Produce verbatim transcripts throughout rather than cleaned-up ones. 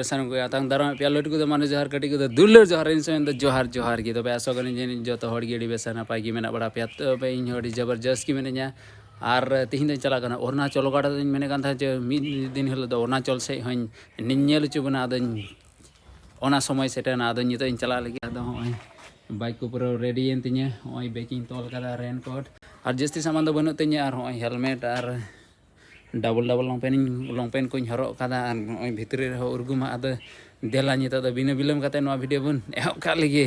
ᱥᱟᱱᱟᱢ ᱠᱚ ᱟᱛᱟᱝ ᱫᱟᱨᱟᱢ ᱯᱮᱭᱟ, ᱞᱟᱹᱴᱩ ᱠᱚᱫᱚ ᱢᱟᱱᱮ ᱡᱚᱦᱟᱨ, ᱠᱟᱹᱴᱤᱡ ᱠᱚᱫᱚ ᱫᱩᱞᱟᱹᱲ ᱡᱚᱦᱟᱨ᱾ ᱤᱧ ᱥᱮᱱ ᱫᱚ ᱡᱚᱦᱟᱨ, ᱡᱚᱦᱟᱨ ᱜᱮ᱾ ᱛᱚᱵᱮ ᱟᱥᱚᱜ ᱠᱟᱹᱱᱟᱹᱧ ᱡᱟᱹᱱᱤᱡ ᱡᱚᱛᱚ ᱦᱚᱲ ᱜᱮ ᱟᱹᱰᱤ ᱵᱮᱥ ᱟᱨ ᱱᱟᱯᱟᱭ ᱜᱮ ᱢᱮᱱᱟᱜ ᱵᱟᱲᱟ ᱯᱮᱭᱟ᱾ ᱛᱚᱵᱮ ᱤᱧ ᱦᱚᱸ ᱟᱹᱰᱤ ᱡᱚᱵᱚᱨᱡᱚᱥ ᱜᱮ ᱢᱤᱱᱟᱹᱧᱟ᱾ ᱟᱨ ᱛᱤᱦᱤᱧ ᱫᱚᱧ ᱪᱟᱞᱟᱜ ᱠᱟᱱᱟ ᱚᱨᱩᱱᱟᱪᱚᱞ᱾ ᱚᱠᱟᱴᱟᱜ ᱫᱚᱧ ᱢᱮᱱᱮᱫ ᱠᱟᱱ ᱛᱟᱦᱮᱸᱫ ᱡᱮ ᱢᱤᱫ ᱫᱤᱱ ᱦᱤᱞᱳᱜ ᱫᱚ ᱚᱨᱩᱱᱟᱪᱚᱞ ᱥᱮᱫ ᱦᱚᱸᱧ ᱧᱮᱞ ᱦᱚᱪᱚ ᱵᱚᱱᱟ᱾ ᱟᱫᱚᱧ, ᱚᱱᱟ ᱥᱚᱢᱚᱭ ᱥᱮᱴᱮᱨᱮᱱᱟ᱾ ᱟᱫᱚ ᱱᱤᱛᱚᱜ ᱤᱧ ᱪᱟᱞᱟᱜ ᱞᱟᱹᱜᱤᱫ᱾ ᱟᱫᱚ ᱦᱚᱸᱜᱼᱚᱭ ᱵᱟᱭᱤᱠ ᱠᱚ ᱯᱩᱨᱟᱹ ᱨᱮᱰᱤᱭᱮᱱ ᱛᱤᱧᱟᱹ᱾ ᱦᱚᱸᱜᱼᱚᱭ ᱵᱮᱜᱽ ᱤᱧ ᱛᱚᱞ ᱠᱟᱫᱟ, ᱨᱮᱱᱠᱳᱴ ᱟᱨ ᱡᱟᱹᱥᱛᱤ ᱥᱟᱢᱟᱱ ᱫᱚ ᱵᱟᱹᱱᱩᱜ ᱛᱤᱧᱟᱹ᱾ ᱟᱨ ᱦᱚᱸᱜᱼᱚᱭ ᱦᱮᱞᱢᱮᱴ ᱟᱨ ᱰᱟᱵᱚᱞ ᱰᱟᱵᱚᱞ ᱞᱚᱝᱯᱮᱱᱴ ᱤᱧ, ᱞᱚᱝᱯᱮᱱᱴ ᱠᱚᱧ ᱦᱚᱨᱚᱜ ᱠᱟᱫᱟ᱾ ᱟᱨ ᱱᱚᱜᱼᱚᱭ ᱵᱷᱤᱛᱨᱤ ᱨᱮᱦᱚᱸ ᱩᱨᱜᱩᱢᱟ᱾ ᱟᱫᱚ ᱫᱮᱞᱟ ᱱᱤᱛᱚᱜ ᱫᱚ ᱵᱤᱱᱟᱹ ᱵᱤᱞᱚᱢ ᱠᱟᱛᱮ ᱱᱚᱣᱟ ᱵᱷᱤᱰᱤᱭᱳ ᱵᱚᱱ ᱮᱦᱚᱵ ᱠᱟᱜ ᱞᱮᱜᱮ᱾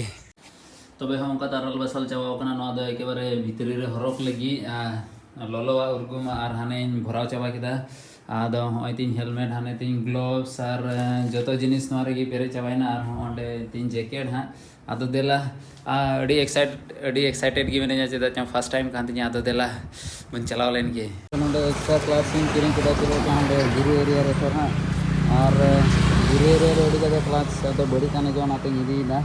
ᱛᱚᱵᱮ ᱦᱚᱸ ᱚᱱᱠᱟ ᱛᱟᱨᱟᱞ ᱵᱟᱥᱟᱞ ᱪᱟᱵᱟᱣ ᱠᱟᱱᱟ᱾ ᱱᱚᱣᱟ ᱫᱚ ᱮᱠᱮᱵᱟᱨᱮ ᱵᱷᱤᱛᱨᱤ ᱨᱮ ᱦᱚᱨᱚᱜ ᱞᱟᱹᱜᱤᱫ, ᱟᱨ ᱞᱚᱞᱚᱣᱟᱜ ᱩᱨᱜᱩᱢᱟ᱾ ᱟᱨ ᱦᱟᱱᱮᱧ ᱵᱷᱚᱨᱟᱣ ᱪᱟᱵᱟ ᱠᱮᱫᱟ᱾ ᱟᱫᱚ ᱦᱚᱸᱜᱼᱚᱭ ᱛᱤᱧ ᱦᱮᱞᱢᱮᱴ, ᱦᱟᱱᱮ ᱛᱤᱧ ᱜᱞᱳᱵᱥ ᱟᱨ, ᱮᱸ, ᱡᱚᱛᱚ ᱡᱤᱱᱤᱥ ᱱᱚᱣᱟ ᱨᱮᱜᱮ ᱯᱮᱨᱮᱡ ᱪᱟᱵᱟᱭᱮᱱᱟ᱾ ᱟᱨ ᱦᱚᱸ ᱚᱸᱰᱮ ᱛᱤᱧ ᱡᱮᱠᱮᱴ ᱦᱟᱸᱜ᱾ ᱟᱫᱚ ᱫᱮᱞᱟ, ᱟ, ᱟᱹᱰᱤ ᱮᱠᱥᱟᱭᱤᱴ ᱟᱹᱰᱤ ᱮᱠᱥᱟᱭᱴᱮᱰ ᱜᱮ ᱢᱤᱱᱟᱹᱧᱟ, ᱪᱮᱫᱟᱜ ᱪᱚᱝ ᱯᱷᱟᱥᱴ ᱴᱟᱭᱤᱢ ᱠᱟᱱ ᱛᱤᱧᱟ᱾ ᱟᱫᱚ ᱫᱮᱞᱟ ᱵᱚᱱ ᱪᱟᱞᱟᱣ ᱞᱮᱱ ᱜᱮ᱾ ᱱᱚᱰᱮ ᱮᱠᱥᱴᱨᱟ ᱠᱞᱟᱪ ᱤᱧ ᱠᱤᱨᱤᱧ ᱠᱮᱫᱟ, ᱪᱮᱫ ᱞᱮᱠᱟ ᱦᱟᱸᱰᱮ ᱵᱩᱨᱩ ᱮᱨᱤᱭᱟ ᱨᱮ ᱥᱮ ᱦᱟᱸᱜ, ᱟᱨ ᱵᱩᱨᱩ ᱮᱨᱤᱭᱟ ᱨᱮ ᱟᱹᱰᱤ ᱠᱟᱡᱟᱠ ᱠᱞᱟᱪ ᱟᱫᱚ ᱵᱟᱹᱲᱤᱡ ᱠᱟᱱᱟ, ᱡᱮ ᱚᱱᱟᱛᱮᱧ ᱤᱫᱤᱭᱮᱫᱟ,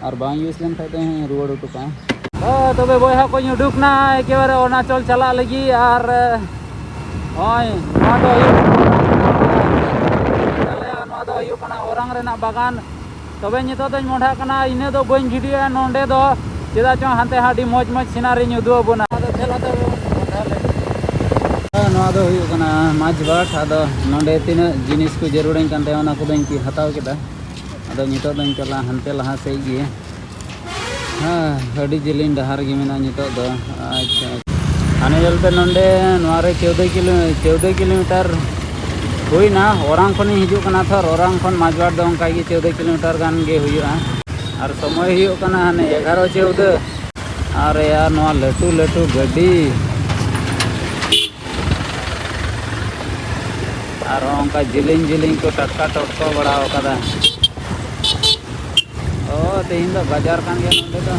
ᱟᱨ ᱵᱟᱝ ᱤᱭᱩᱡᱽ ᱞᱮᱱᱠᱷᱟᱡ ᱫᱚ ᱤᱧ ᱨᱩᱣᱟᱹᱲ ᱦᱚᱴᱚ ᱠᱟᱜᱼᱟ᱾ ᱛᱚ ᱛᱚᱵᱮ ᱵᱚᱭᱦᱟ ᱠᱚᱧ ᱩᱰᱩᱠ ᱱᱟ ᱮᱠᱮᱵᱟᱨᱮ ᱚᱨᱩᱱᱟᱪᱚᱞ ᱪᱟᱞᱟᱜ ᱞᱟᱹᱜᱤᱫ, ᱟᱨ ᱱᱚᱜᱼᱚᱭ ᱱᱚᱣᱟ ᱫᱚ ᱦᱩᱭᱩᱜ ᱠᱟᱱᱟ, ᱱᱚᱣᱟ ᱫᱚ ᱦᱩᱭᱩᱜ ᱠᱟᱱᱟ ᱚᱨᱟᱝ ᱨᱮᱱᱟᱜ ᱵᱟᱜᱟᱱ᱾ ᱛᱚᱵᱮ ᱱᱤᱛᱚᱜ ᱫᱚᱧ ᱢᱚᱸᱰᱷᱟᱜ ᱠᱟᱱᱟ, ᱤᱱᱟᱹ ᱫᱚ ᱵᱟᱹᱧ ᱵᱷᱤᱰᱤᱭᱳᱭᱟ ᱱᱚᱸᱰᱮ ᱫᱚ, ᱪᱮᱫᱟᱜ ᱪᱚᱝ ᱦᱟᱱᱛᱮ ᱦᱟᱸᱜ ᱟᱹᱰᱤ ᱢᱚᱡᱽ ᱢᱚᱡᱽ ᱥᱤᱱᱟᱨᱤᱧ ᱩᱫᱩᱜ ᱟᱵᱚᱱᱟ᱾ ᱟᱫᱚ ᱫᱮᱞᱟ ᱛᱚᱵᱮ ᱵᱚᱱ ᱢᱚᱸᱰᱷᱟ ᱞᱮᱱ ᱜᱮ᱾ ᱱᱚᱣᱟ ᱫᱚ ᱦᱩᱭᱩᱜ ᱠᱟᱱᱟ ᱢᱟᱡᱷᱵᱟᱴ᱾ ᱟᱫᱚ ᱱᱚᱸᱰᱮ ᱛᱤᱱᱟᱹᱜ ᱡᱤᱱᱤᱥ ᱠᱚ ᱡᱟᱹᱨᱩᱲᱟᱹᱧ ᱠᱟᱱ ᱛᱟᱦᱮᱸ, ᱚᱱᱟ ᱠᱚᱫᱚᱧ ᱠᱤ-, ᱦᱟᱛᱟᱣ ᱠᱮᱫᱟ᱾ ᱟᱫᱚ ᱱᱤᱛᱚᱜ ᱫᱚᱧ ᱪᱟᱞᱟᱜᱼᱟ ᱦᱟᱱᱛᱮ ᱞᱟᱦᱟ ᱥᱮᱫ ᱜᱮ᱾ ᱦᱮᱸ, ᱟᱹᱰᱤ ᱡᱮᱞᱮᱧ ᱰᱟᱦᱟᱨ ᱜᱮ ᱢᱮᱱᱟᱜᱼᱟ ᱱᱤᱛᱚᱜ ᱫᱚ᱾ ᱟᱪᱪᱷᱟ, ᱟᱪᱪᱷᱟ᱾ ᱦᱟᱱᱮ ᱧᱮᱞ ᱯᱮ ᱱᱚᱸᱰᱮ, ᱱᱚᱣᱟ ᱨᱮ ᱪᱳᱫᱽᱫᱳ ᱠᱤᱞᱳ, ᱪᱳᱫᱽᱫᱳ ᱠᱤᱞᱳᱢᱤᱴᱟᱨ ᱦᱩᱭᱱᱟ᱾ ᱚᱨᱟᱝ ᱠᱷᱚᱱᱤᱧ ᱦᱤᱡᱩᱜ ᱠᱟᱱᱟ ᱛᱷᱚᱨ, ᱚᱨᱟᱝ ᱠᱷᱚᱱ ᱢᱟᱡᱷᱵᱟᱴ ᱫᱚ ᱚᱱᱠᱟ ᱜᱮ ᱪᱳᱫᱽᱫᱳ ᱠᱤᱞᱳᱢᱤᱴᱟᱨ ᱜᱟᱱ ᱜᱮ ᱦᱩᱭᱩᱜᱼᱟ᱾ ᱟᱨ ᱥᱚᱢᱚᱭ ᱦᱩᱭᱩᱜ ᱠᱟᱱᱟ ᱦᱟᱱᱮ ᱮᱜᱟᱨᱚ ᱪᱳᱫᱽᱫᱳ᱾ ᱟᱨ ᱭᱟᱨ, ᱱᱚᱣᱟ ᱞᱟᱹᱴᱩ ᱞᱟᱹᱴᱩ ᱜᱟᱹᱰᱤ᱾ ᱟᱨᱦᱚᱸ ᱚᱱᱠᱟ ᱡᱤᱞᱤᱧ ᱡᱤᱞᱤᱧ ᱠᱚ ᱴᱟᱴᱠᱟ ᱴᱚᱴᱠᱚ ᱵᱟᱲᱟ ᱟᱠᱟᱫᱟ᱾ ᱚ, ᱛᱮᱦᱮᱧ ᱫᱚ ᱵᱟᱡᱟᱨ ᱠᱟᱱ ᱜᱮᱭᱟ ᱱᱚᱸᱰᱮ ᱫᱚ᱾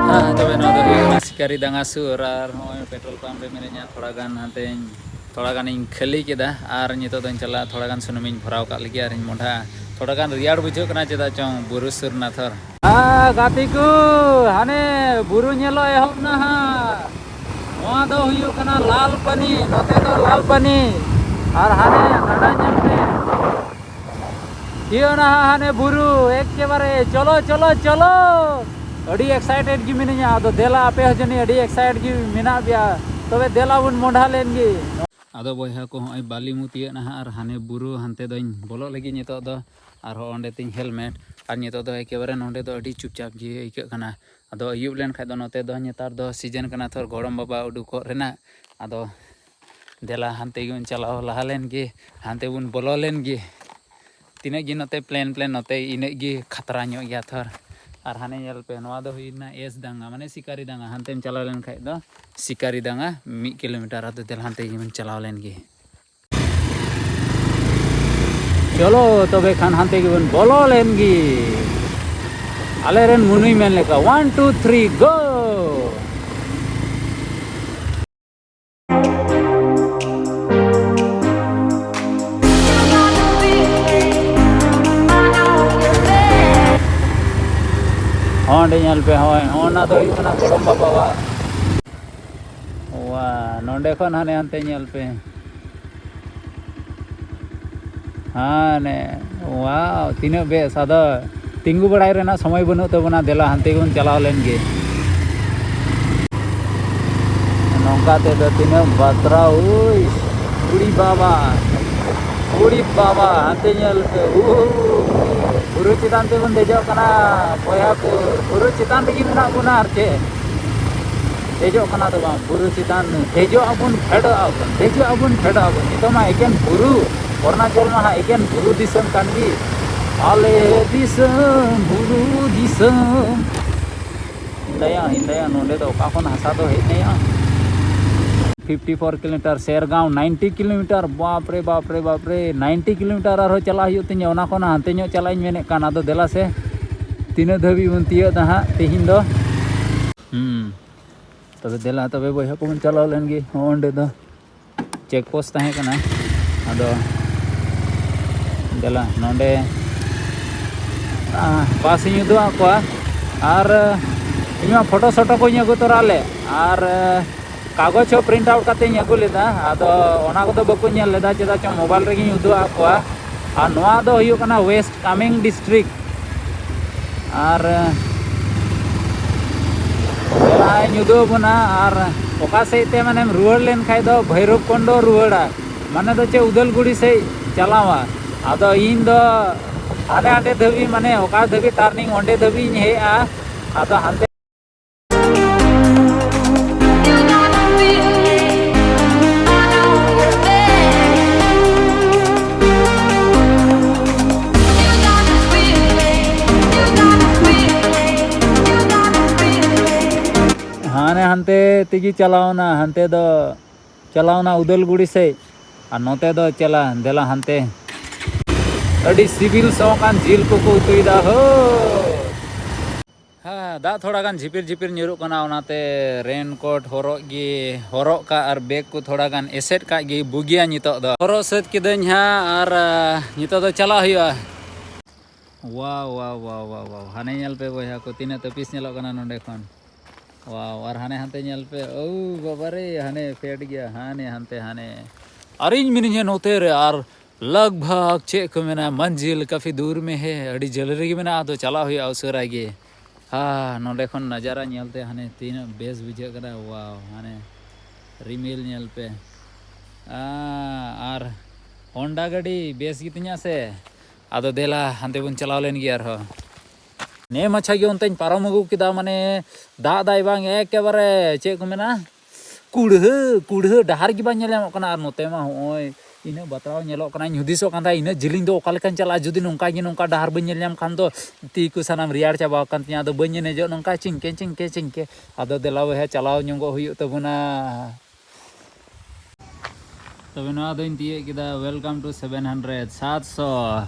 ᱦᱮᱸ, ᱛᱚᱵᱮ ᱱᱚᱣᱟ ᱫᱚ ᱦᱩᱭᱩᱜ ᱠᱟᱱᱟ ᱥᱤᱠᱟᱨᱤ ᱰᱟᱸᱜᱟ ᱥᱩᱨ, ᱟᱨ ᱱᱚᱜᱼᱚᱭ ᱯᱮᱴᱨᱳᱞ ᱯᱟᱢᱯ ᱨᱮ ᱢᱤᱱᱟᱹᱧᱟ᱾ ᱛᱷᱚᱲᱟ ᱜᱟᱱ ᱦᱟᱱᱛᱮᱧ, ᱛᱷᱚᱲᱟ ᱜᱟᱱᱤᱧ ᱠᱷᱟᱹᱞᱤ ᱠᱮᱫᱟ, ᱟᱨ ᱱᱤᱛᱚᱜ ᱫᱚᱧ ᱪᱟᱞᱟᱜᱼᱟ, ᱛᱷᱚᱲᱟ ᱜᱟᱱ ᱥᱩᱱᱩᱢᱤᱧ ᱵᱷᱚᱨᱟᱣ ᱠᱟᱜ ᱞᱟᱹᱜᱤᱫ ᱟᱨᱤᱧ ᱢᱚᱸᱰᱷᱟᱜᱼᱟ᱾ ᱛᱷᱚᱲᱟ ᱜᱟᱱ ᱨᱮᱭᱟᱲ ᱵᱩᱡᱷᱟᱹᱜ ᱠᱟᱱᱟ, ᱪᱮᱫᱟᱜ ᱪᱚᱝ ᱵᱩᱨᱩ ᱥᱩᱨ ᱱᱟ ᱛᱷᱚᱨ᱾ ᱜᱟᱛᱮ ᱠᱚ, ᱦᱟᱱᱮ ᱵᱩᱨᱩ ᱧᱮᱞᱚᱜ ᱮᱦᱚᱵ ᱱᱟ ᱦᱟᱸᱜ᱾ ᱱᱚᱣᱟ ᱫᱚ ᱦᱩᱭᱩᱜ ᱠᱟᱱᱟ ᱞᱟᱞ ᱯᱟᱹᱱᱤ, ᱱᱚᱛᱮ ᱫᱚ ᱞᱟᱞ ᱯᱟᱹᱱᱤ᱾ ᱟᱨ ᱦᱟᱱᱮ ᱜᱟᱰᱟ ᱧᱮᱞ ᱯᱮ᱾ ᱦᱩᱭᱩᱜ ᱱᱟ ᱦᱟᱸᱜ ᱦᱟᱱᱮ ᱵᱩᱨᱩ, ᱮᱠᱮᱵᱟᱨᱮ ᱪᱚᱞᱚ, ᱪᱚᱞᱚ, ᱪᱚᱞᱚ᱾ ᱟᱹᱰᱤ excited ᱜᱮ ᱢᱤᱱᱟᱹᱧᱟ᱾ ᱟᱫᱚ ᱫᱮᱞᱟ, ᱟᱯᱮ ᱦᱚᱸ ᱡᱟᱹᱱᱤᱡ ᱟᱹᱰᱤ excited ᱜᱮ ᱢᱮᱱᱟᱜ ᱯᱮᱭᱟ᱾ ᱛᱚᱵᱮ ᱫᱮᱞᱟ ᱵᱚᱱ ᱢᱚᱸᱰᱷᱟ ᱞᱮᱱ ᱜᱮ᱾ ᱟᱫᱚ ᱵᱚᱭᱦᱟ ᱠᱚ, ᱦᱚᱸᱜᱼᱚᱭ ᱵᱟᱞᱤ ᱢᱩ ᱛᱤᱭᱟᱹᱜ ᱱᱟ ᱦᱟᱸᱜ, ᱟᱨ ᱦᱟᱱᱮ ᱵᱩᱨᱩ ᱦᱟᱱᱛᱮ ᱫᱚᱧ ᱵᱚᱞᱚᱜ ᱞᱟᱹᱜᱤᱫ ᱱᱤᱛᱚᱜ ᱫᱚ᱾ ᱟᱨᱦᱚᱸ ᱚᱸᱰᱮ ᱛᱤᱧ helmet, ᱟᱨ ᱱᱤᱛᱚᱜ ᱫᱚ ᱮᱠᱮᱵᱟᱨᱮ ᱱᱚᱸᱰᱮ ᱫᱚ ᱟᱹᱰᱤ ᱪᱩᱯᱪᱟᱯ ᱜᱮ ᱟᱹᱭᱠᱟᱹᱜ ᱠᱟᱱᱟ᱾ ᱟᱫᱚ ᱟᱹᱭᱩᱵ ᱞᱮᱱᱠᱷᱟᱡ ᱫᱚ ᱱᱚᱛᱮ ᱫᱚ ᱱᱮᱛᱟᱨ ᱫᱚ season ᱠᱟᱱᱟ ᱛᱷᱚᱨ ᱜᱚᱲᱚᱢ ᱵᱟᱵᱟ ᱩᱰᱩᱠᱚᱜ ᱨᱮᱱᱟᱜ᱾ ᱟᱫᱚ ᱫᱮᱞᱟ ᱦᱟᱱᱛᱮ ᱜᱮᱵᱚᱱ ᱪᱟᱞᱟᱣ ᱞᱟᱦᱟ ᱞᱮᱱ ᱜᱮ, ᱦᱟᱱᱛᱮ ᱵᱚᱱ ᱵᱚᱞᱚ ᱞᱮᱱ ᱜᱮ᱾ ᱛᱤᱱᱟᱹᱜ ᱜᱮ ᱱᱚᱛᱮ plain plain, ᱱᱚᱛᱮ ᱤᱱᱟᱹᱜ ᱜᱮ ᱠᱷᱟᱛᱨᱟ ᱧᱚᱜ ᱜᱮᱭᱟ ᱛᱷᱚᱨ᱾ ᱟᱨ ᱦᱟᱱᱮ ᱧᱮᱞ ᱯᱮ, ᱱᱚᱣᱟ ᱫᱚ ᱦᱩᱭᱱᱟ ᱮᱥ ᱰᱟᱸᱜᱟ, ᱢᱟᱱᱮ ᱥᱤᱠᱟᱨᱤ ᱰᱟᱸᱜᱟ᱾ ᱦᱟᱱᱛᱮᱢ ᱪᱟᱞᱟᱣ ᱞᱮᱱ ᱠᱷᱟᱡ ᱫᱚ ᱥᱤᱠᱟᱨᱤ ᱰᱟᱸᱜᱟ ᱢᱤᱫ ᱠᱤᱞᱳᱢᱤᱴᱟᱨ᱾ ᱟᱫᱚ ᱫᱮᱞᱟ ᱦᱟᱱᱛᱮ ᱜᱮᱵᱚᱱ ᱪᱟᱞᱟᱣ ᱞᱮᱱ ᱜᱮ᱾ ᱪᱚᱞᱚ ᱛᱚᱵᱮ ᱠᱷᱟᱱ ᱦᱟᱱᱛᱮ ᱜᱮᱵᱚᱱ ᱵᱚᱞᱚ ᱞᱮᱱ ᱜᱮ᱾ ᱟᱞᱮᱨᱮᱱ ᱢᱩᱱᱩᱭ ᱢᱮᱱ ᱞᱮᱠᱟ, one, two, three, go! ᱚᱸᱰᱮ ᱧᱮᱞ ᱯᱮ, ᱦᱳᱭ, ᱚᱱᱟ ᱫᱚ ᱦᱩᱭᱩᱜ ᱠᱟᱱᱟ ᱜᱚᱲᱚᱢ ᱵᱟᱵᱟᱣᱟᱜ᱾ ᱣᱟ, ᱱᱚᱸᱰᱮ ᱠᱷᱚᱱ ᱦᱟᱱᱮ ᱦᱟᱱᱛᱮ ᱧᱮᱞ ᱯᱮ᱾ ᱦᱟᱱᱮ, wow, ᱛᱤᱱᱟᱹᱜ ᱵᱮᱥ᱾ ᱟᱫᱚ ᱛᱤᱸᱜᱩ ᱵᱟᱲᱟᱭ ᱨᱮᱱᱟᱜ ᱥᱚᱢᱚᱭ ᱵᱟᱹᱱᱩᱜ ᱛᱟᱵᱚᱱᱟ, ᱫᱮᱞᱟ ᱦᱟᱱᱛᱮ ᱜᱮᱵᱚᱱ ᱪᱟᱞᱟᱣ ᱞᱮᱱ ᱜᱮ᱾ ᱱᱚᱝᱠᱟ ᱛᱮᱫᱚ ᱛᱤᱱᱟᱹᱜ ᱵᱟᱛᱨᱟᱣ, ᱩᱭ, ᱩᱲᱤ ᱵᱟᱵᱟ, ᱩᱲᱤ ᱵᱟᱵᱟ, ᱦᱟᱱᱛᱮ ᱧᱮᱞ ᱯᱮ, ᱩᱦᱩ, ᱵᱩᱨᱩ ᱪᱮᱛᱟᱱ ᱛᱮᱵᱚᱱ ᱫᱮᱡᱚᱜ ᱠᱟᱱᱟ ᱵᱚᱭᱦᱟ ᱠᱚ, ᱵᱩᱨᱩ ᱪᱮᱛᱟᱱ ᱨᱮᱜᱮ ᱢᱮᱱᱟᱜ ᱵᱚᱱᱟ ᱟᱨ ᱪᱮᱫ᱾ ᱫᱮᱡᱚᱜ ᱠᱟᱱᱟ ᱫᱚ ᱵᱟᱝ, ᱵᱩᱨᱩ ᱪᱮᱛᱟᱱ, ᱫᱮᱡᱚᱜ ᱟᱵᱚᱱ, ᱯᱷᱮᱰᱚᱜ ᱟᱵᱚᱱ, ᱫᱮᱡᱚᱜ ᱟᱵᱚᱱ, ᱯᱷᱮᱰᱚᱜ ᱟᱵᱚᱱ᱾ ᱱᱤᱛᱚᱜ ᱢᱟ ᱮᱠᱮᱱ ᱵᱩᱨᱩ, ᱚᱨᱩᱱᱟᱪᱚᱞ ᱢᱟ ᱦᱟᱸᱜ ᱮᱠᱮᱱ ᱵᱩᱨᱩ ᱫᱤᱥᱚᱢ ᱠᱟᱱ ᱜᱮ᱾ ᱟᱞᱮ ᱫᱤᱥᱚᱢ ᱵᱩᱨᱩ ᱫᱤᱥᱚᱢ᱾ ᱦᱤᱱᱫᱟᱭᱟ, ᱦᱤᱱᱫᱟᱭᱟ, ᱱᱚᱸᱰᱮ ᱫᱚ ᱚᱠᱟ ᱠᱷᱚᱱ ᱦᱟᱥᱟ ᱫᱚ ᱦᱮᱡ ᱱᱟᱭᱟ? Fifty four kilometer, ᱥᱮᱨᱜᱟᱸᱣ ninety kilometer, ᱵᱟᱯ ᱨᱮ, ᱵᱟᱯ ᱨᱮ, ᱵᱟᱯ ᱨᱮ, ninety kilometer ᱟᱨᱦᱚᱸ ᱪᱟᱞᱟᱜ ᱦᱩᱭᱩᱜ ᱛᱤᱧᱟᱹ, ᱚᱱᱟ ᱠᱷᱚᱱ ᱦᱟᱱᱛᱮ ᱧᱚᱜ ᱪᱟᱞᱟᱜ ᱤᱧ ᱢᱮᱱᱮᱫ ᱠᱟᱱ᱾ ᱟᱫᱚ ᱫᱮᱞᱟ ᱥᱮ, ᱛᱤᱱᱟᱹᱜ ᱫᱷᱟᱹᱵᱤᱡ ᱵᱚᱱ ᱛᱤᱭᱟᱹᱜ ᱫᱟ ᱦᱟᱸᱜ ᱛᱮᱦᱮᱧ ᱫᱚ? ᱦᱩᱸ, ᱛᱚᱵᱮ ᱫᱮᱞᱟ, ᱛᱚᱵᱮ ᱵᱚᱭᱦᱟ ᱠᱚᱵᱚᱱ ᱪᱟᱞᱟᱣ ᱞᱮᱱ ᱜᱮ᱾ ᱦᱚᱸ, ᱚᱸᱰᱮ ᱫᱚ check post ᱛᱟᱦᱮᱸ ᱠᱟᱱᱟ᱾ ᱟᱫᱚ ᱫᱮᱞᱟ, ᱱᱚᱸᱰᱮ ᱵᱟᱥ ᱤᱧ ᱩᱫᱩᱜ ᱟᱫ ᱠᱚᱣᱟ᱾ ᱟᱨ ᱤᱧ ᱢᱟ ᱯᱷᱳᱴᱳ ᱥᱳᱴᱳ ᱠᱚᱧ ᱟᱹᱜᱩ ᱛᱚᱨᱟ ᱞᱮᱫ, ᱟᱨ ᱠᱟᱜᱚᱡᱽ ᱦᱚᱸ ᱯᱨᱤᱱᱴ ᱟᱣᱩᱴ ᱠᱟᱛᱮᱧ ᱟᱹᱜᱩ ᱞᱮᱫᱟ᱾ ᱟᱫᱚ ᱚᱱᱟ ᱠᱚᱫᱚ ᱵᱟᱠᱚ ᱧᱮᱞ ᱞᱮᱫᱟ, ᱪᱮᱫᱟᱜ ᱪᱚᱝ ᱢᱳᱵᱟᱭᱤᱞ ᱨᱮᱜᱮᱧ ᱩᱫᱩᱜ ᱟᱫ ᱠᱚᱣᱟ᱾ ᱟᱨ ᱱᱚᱣᱟ ᱫᱚ ᱦᱩᱭᱩᱜ ᱠᱟᱱᱟ ᱳᱭᱮᱥᱴ ᱠᱟᱢᱮᱝ ᱰᱤᱥᱴᱨᱤᱠᱴ᱾ ᱟᱨ ᱪᱟᱞᱟᱜᱼᱟᱹᱧ ᱩᱫᱩᱜ ᱟᱵᱚᱱᱟ᱾ ᱟᱨ ᱚᱠᱟ ᱥᱮᱫ ᱛᱮ ᱢᱟᱱᱮᱢ ᱨᱩᱣᱟᱹᱲ ᱞᱮᱱ ᱠᱷᱟᱡ ᱫᱚ ᱵᱷᱳᱭᱨᱚᱵᱽ ᱠᱚᱱᱰᱚ ᱨᱩᱣᱟᱹᱲᱟ, ᱢᱟᱱᱮ ᱫᱚ ᱪᱮᱫ, ᱩᱫᱟᱞᱜᱩᱲᱤ ᱥᱮᱫ ᱪᱟᱞᱟᱣᱟ᱾ ᱟᱫᱚ ᱤᱧ ᱫᱚ ᱦᱟᱸᱰᱮ ᱦᱟᱸᱰᱮ ᱫᱷᱟᱹᱵᱤᱡ, ᱢᱟᱱᱮ ᱚᱠᱟ ᱫᱷᱟᱹᱵᱤᱡ ᱴᱟᱨᱱᱤᱝ ᱚᱸᱰᱮ ᱫᱷᱟᱹᱵᱤᱡ ᱤᱧ ᱦᱮᱡᱼᱟ᱾ ᱟᱫᱚ ᱦᱟᱱᱛᱮ ᱦᱟᱱᱮ ᱦᱟᱱᱛᱮ ᱛᱮᱜᱮ ᱪᱟᱞᱟᱣᱱᱟ, ᱦᱟᱱᱛᱮ ᱫᱚ ᱪᱟᱞᱟᱣᱱᱟ ᱩᱫᱟᱞᱜᱩᱲᱤ ᱥᱮᱫ᱾ ᱟᱨ ᱱᱚᱛᱮ ᱫᱚ ᱪᱟᱞᱟ, ᱫᱮᱞᱟ ᱦᱟᱱᱛᱮ᱾ ᱟᱹᱰᱤ ᱥᱤᱵᱤᱞ ᱥᱚ ᱠᱟᱱ ᱡᱤᱞ ᱠᱚᱠᱚ ᱩᱛᱩᱭᱮᱫᱟ ᱦᱳ᱾ ᱦᱮᱸ, ᱫᱟᱜ ᱛᱷᱚᱲᱟ ᱜᱟᱱ ᱡᱷᱤᱯᱤᱨ ᱡᱷᱤᱯᱤᱨ ᱧᱩᱨᱩᱜ ᱠᱟᱱᱟ, ᱚᱱᱟᱛᱮ ᱨᱮᱱᱠᱳᱴ ᱦᱚᱨᱚᱜ ᱜᱮ, ᱦᱚᱨᱚᱜ ᱠᱟᱜ ᱟᱨ ᱵᱮᱜᱽ ᱠᱚ ᱛᱷᱚᱲᱟ ᱜᱟᱱ ᱮᱥᱮᱫ ᱠᱟᱜ ᱜᱮ ᱵᱩᱜᱤᱭᱟ ᱱᱤᱛᱚᱜ ᱫᱚ᱾ ᱦᱚᱨᱚᱜ ᱥᱟᱹᱛ ᱠᱤᱫᱟᱹᱧ ᱦᱟᱸᱜ, ᱟᱨ ᱱᱤᱛᱚᱜ ᱫᱚ ᱪᱟᱞᱟᱜ ᱦᱩᱭᱩᱜᱼᱟ᱾ ᱣᱟᱣ, ᱣᱟᱣ, ᱣᱟᱣ, ᱣᱟᱣ, ᱣᱟᱣ᱾ ᱦᱟᱱᱮ ᱧᱮᱞ ᱯᱮ ᱵᱚᱭᱦᱟ ᱠᱚ, ᱛᱤᱱᱟᱹᱜ ᱛᱟᱹᱯᱤᱥ ᱧᱮᱞᱚᱜ ᱠᱟᱱᱟ ᱱᱚᱸᱰᱮ ᱠᱷᱚᱱ᱾ ᱣᱟᱣ, ᱟᱨ ᱦᱟᱱᱮ ᱦᱟᱱᱛᱮ ᱧᱮᱞ ᱯᱮ᱾ ᱳ ᱵᱟᱵᱟ ᱨᱮ, ᱦᱟᱱᱮ ᱯᱷᱮᱰ ᱜᱮᱭᱟ, ᱦᱟᱱᱮ ᱦᱟᱱᱛᱮ, ᱦᱟᱱᱮ᱾ ᱟᱨ ᱤᱧ ᱢᱤᱱᱟᱹᱧᱟ ᱱᱚᱛᱮ ᱨᱮ, ᱟᱨ ᱞᱟᱜᱽ ᱵᱷᱟᱜᱽ ᱪᱮᱫ ᱠᱚ ᱢᱮᱱᱟ, ᱢᱟᱱᱡᱤᱞ ᱠᱟᱯᱷᱤ ᱫᱩᱨ ᱢᱮ ᱦᱮ, ᱟᱹᱰᱤ ᱡᱷᱟᱹᱞ ᱨᱮᱜᱮ ᱢᱮᱱᱟᱜᱼᱟ, ᱟᱫᱚ ᱪᱟᱞᱟᱜ ᱦᱩᱭᱩᱜᱼᱟ ᱩᱥᱟᱹᱨᱟ ᱜᱮ᱾ ᱦᱟ, ᱱᱚᱸᱰᱮ ᱠᱷᱚᱱ ᱱᱟᱡᱟᱨᱟ ᱧᱮᱞᱛᱮ ᱦᱟᱱᱮ ᱛᱤᱱᱟᱹᱜ ᱵᱮᱥ ᱵᱩᱡᱷᱟᱹᱜ ᱠᱟᱱᱟ᱾ ᱣᱟᱣ, ᱦᱟᱱᱮ ᱨᱤᱢᱤᱞ ᱧᱮᱞ ᱯᱮ᱾ ᱟ, ᱟᱨ ᱦᱚᱱᱰᱟ ᱜᱟᱹᱰᱤ ᱵᱮᱥ ᱜᱮᱛᱤᱧᱟ ᱥᱮ? ᱟᱫᱚ ᱫᱮᱞᱟ, ᱦᱟᱱᱛᱮ ᱵᱚᱱ ᱪᱟᱞᱟᱣ ᱞᱮᱱ ᱜᱮ ᱟᱨᱦᱚᱸ᱾ ᱱᱮ ᱢᱟᱪᱷᱟ ᱜᱮ ᱚᱱᱛᱮᱧ ᱯᱟᱨᱚᱢ ᱟᱹᱜᱩ ᱠᱮᱫᱟ, ᱢᱟᱱᱮ ᱫᱟᱜ ᱫᱟᱭ ᱵᱟᱝ, ᱮᱠᱮᱵᱟᱨᱮ ᱪᱮᱫ ᱠᱚ ᱢᱮᱱᱟ, ᱠᱩᱲᱦᱟᱹ ᱠᱩᱲᱦᱟᱹ, ᱰᱟᱦᱟᱨ ᱜᱮ ᱵᱟᱝ ᱧᱮᱞ ᱧᱟᱢᱚᱜ ᱠᱟᱱᱟ᱾ ᱟᱨ ᱱᱚᱛᱮ ᱢᱟ ᱦᱚᱸᱜᱼᱚᱭ ᱤᱱᱟᱹᱜ ᱵᱟᱛᱨᱟᱣ ᱧᱮᱞᱚᱜ ᱠᱟᱱᱟ, ᱤᱧ ᱦᱩᱫᱤᱥᱚᱜ ᱠᱟᱱ ᱛᱟᱦᱮᱸᱫ ᱤᱱᱟᱹᱜ ᱡᱤᱞᱤᱧ ᱫᱚ ᱚᱠᱟ ᱞᱮᱠᱟᱧ ᱪᱟᱞᱟᱜᱼᱟ ᱡᱩᱫᱤ ᱱᱚᱝᱠᱟ ᱜᱮ ᱱᱚᱝᱠᱟ ᱰᱟᱦᱟᱨ ᱵᱟᱹᱧ ᱧᱮᱞ ᱧᱟᱢ ᱠᱷᱟᱱ ᱫᱚ᱾ ᱛᱤ ᱠᱚ ᱥᱟᱱᱟᱢ ᱨᱮᱭᱟᱲ ᱪᱟᱵᱟ ᱟᱠᱟᱱ ᱛᱤᱧᱟᱹ, ᱟᱫᱚ ᱵᱟᱹᱧ ᱮᱱᱮᱡᱚᱜ ᱱᱚᱝᱠᱟ ᱪᱤᱝᱠᱮ ᱪᱤᱝᱠᱮ ᱪᱤᱝᱠᱮ᱾ ᱟᱫᱚ ᱫᱮᱞᱟ ᱵᱚᱭᱦᱟ, ᱪᱟᱞᱟᱣ ᱧᱚᱜᱚᱜ ᱦᱩᱭᱩᱜ ᱛᱟᱵᱚᱱᱟ᱾ ᱛᱚᱵᱮ ᱱᱚᱣᱟ ᱫᱚᱧ ᱛᱤᱭᱟᱹᱜ ᱠᱮᱫᱟ, welcome to seven hundred, ᱥᱟᱛᱥᱚ᱾